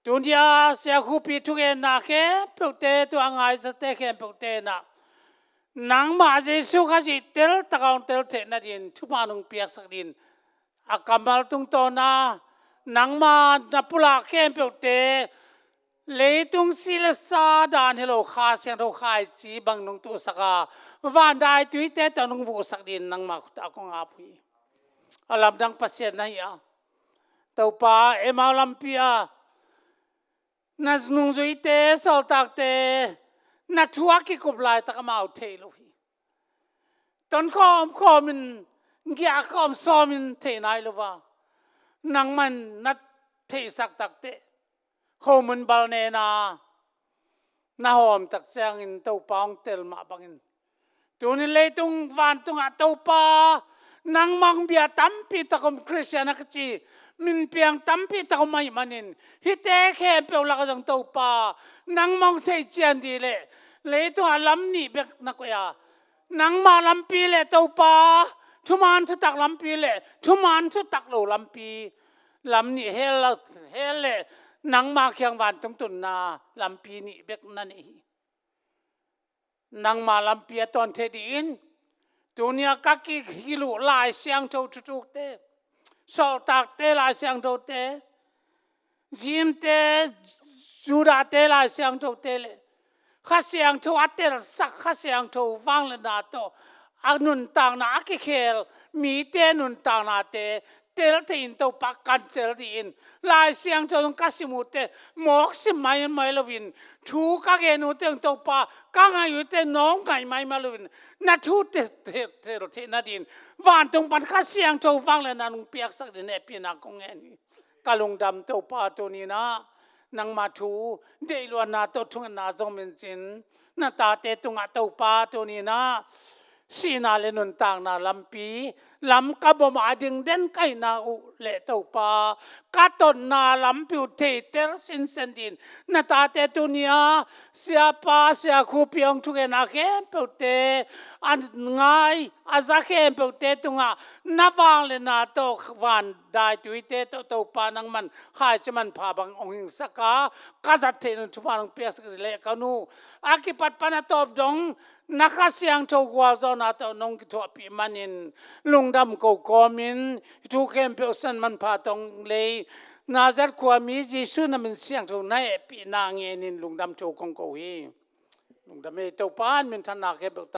tuni a siakhupi thugenna khempeuhte, tua a ngaisate khempeuhte inah, nangmah Jesu Khazih teltak a hong tel theih nadin thupha nong piaksak din, a kammal tungtawna nangma na pulak khempeuhte, leitung si le sa dan hi lo Kha Siangtho khaici bang nong tuhsak a, van daituite tawh nong vuhsak din nangma khut ah kong ap uh hi. A lamdang Pasian na hi a, Topa, Emau lampi a na nungzuite, sawltakte, na thu a kikup laitak amau thei lo hi. Tonkhawm khawmin, giahkhawm sawmin thei nai lo a, nangman na theihsak takteh, khomun bal nena na hawm tak ciangin Topa hong tel mah bangin, tunin leitung vantungah Topa, nangmah hong bia tampi tak om, Khristian a kici min piang tampi tak om ahih manin, hihte khempeuh lakah zong Topa, nangmah hong theih cian dih leh, leitungah lam nih bek na koih a, nangmah lampi le Topa, thuman thutak lampi le thuman thutak lo lampi, lam nih hel, hel le nangmah kiang vantung tunna lampi nih bek na neih hi. Nangmah lampi a tuan thei dingin, tuni a ka kikhil uh Lai Siangtho thuthukte, sawltakte Lai Siangthote, Jews-te, Judah-te Lai Siangthote le Kha Siangtho a telsak, Kha Siangtho vangliatna tawh a nuntakna a kikhel mite nuntaknate tel thei in Topa kan tel dih in. Lai Siangtho zong ka sim uh teh mawk sim maimai loin thu ka gen uh teh Topa ka ngaih uh teh nawng ngaih maimai loin na thu tel theih nadingin vantung pan Kha Siangtho vangliatna nong piaksak dingin hehpihna kong ngen hi. Ka lungdam Topa tuni-in ah nangma thu deihluatna tawh thungetna zong min cin na tate tungah Topa tuni-in ah sihna le nuntakna lampi lam ka bawm a ding den ka hihna uh leh Topa ka totna lampi uh theiter sinsen dingin na tate tuni-a siapa siakhupi hong thugena khempeuhte a ngai a za khempeuhte tungah na vangliatna tawh van daituite tawh Topa nangman khaici manpha bang hong hingsak a ka zat theih nading thupha nong piaksak leh ka nu a kipat pan a tawp dong na Kha Siangtho gualzawhna tawh nong kithuahpih manin lungdam ko kawmin thu khempeuh san manpha tawh hong lei Nazareth khuami Jesu na min siangtho na hehpihna ngenin lungdam thu kong ko hi. Lungdam ei Topa in minthanna khempeuh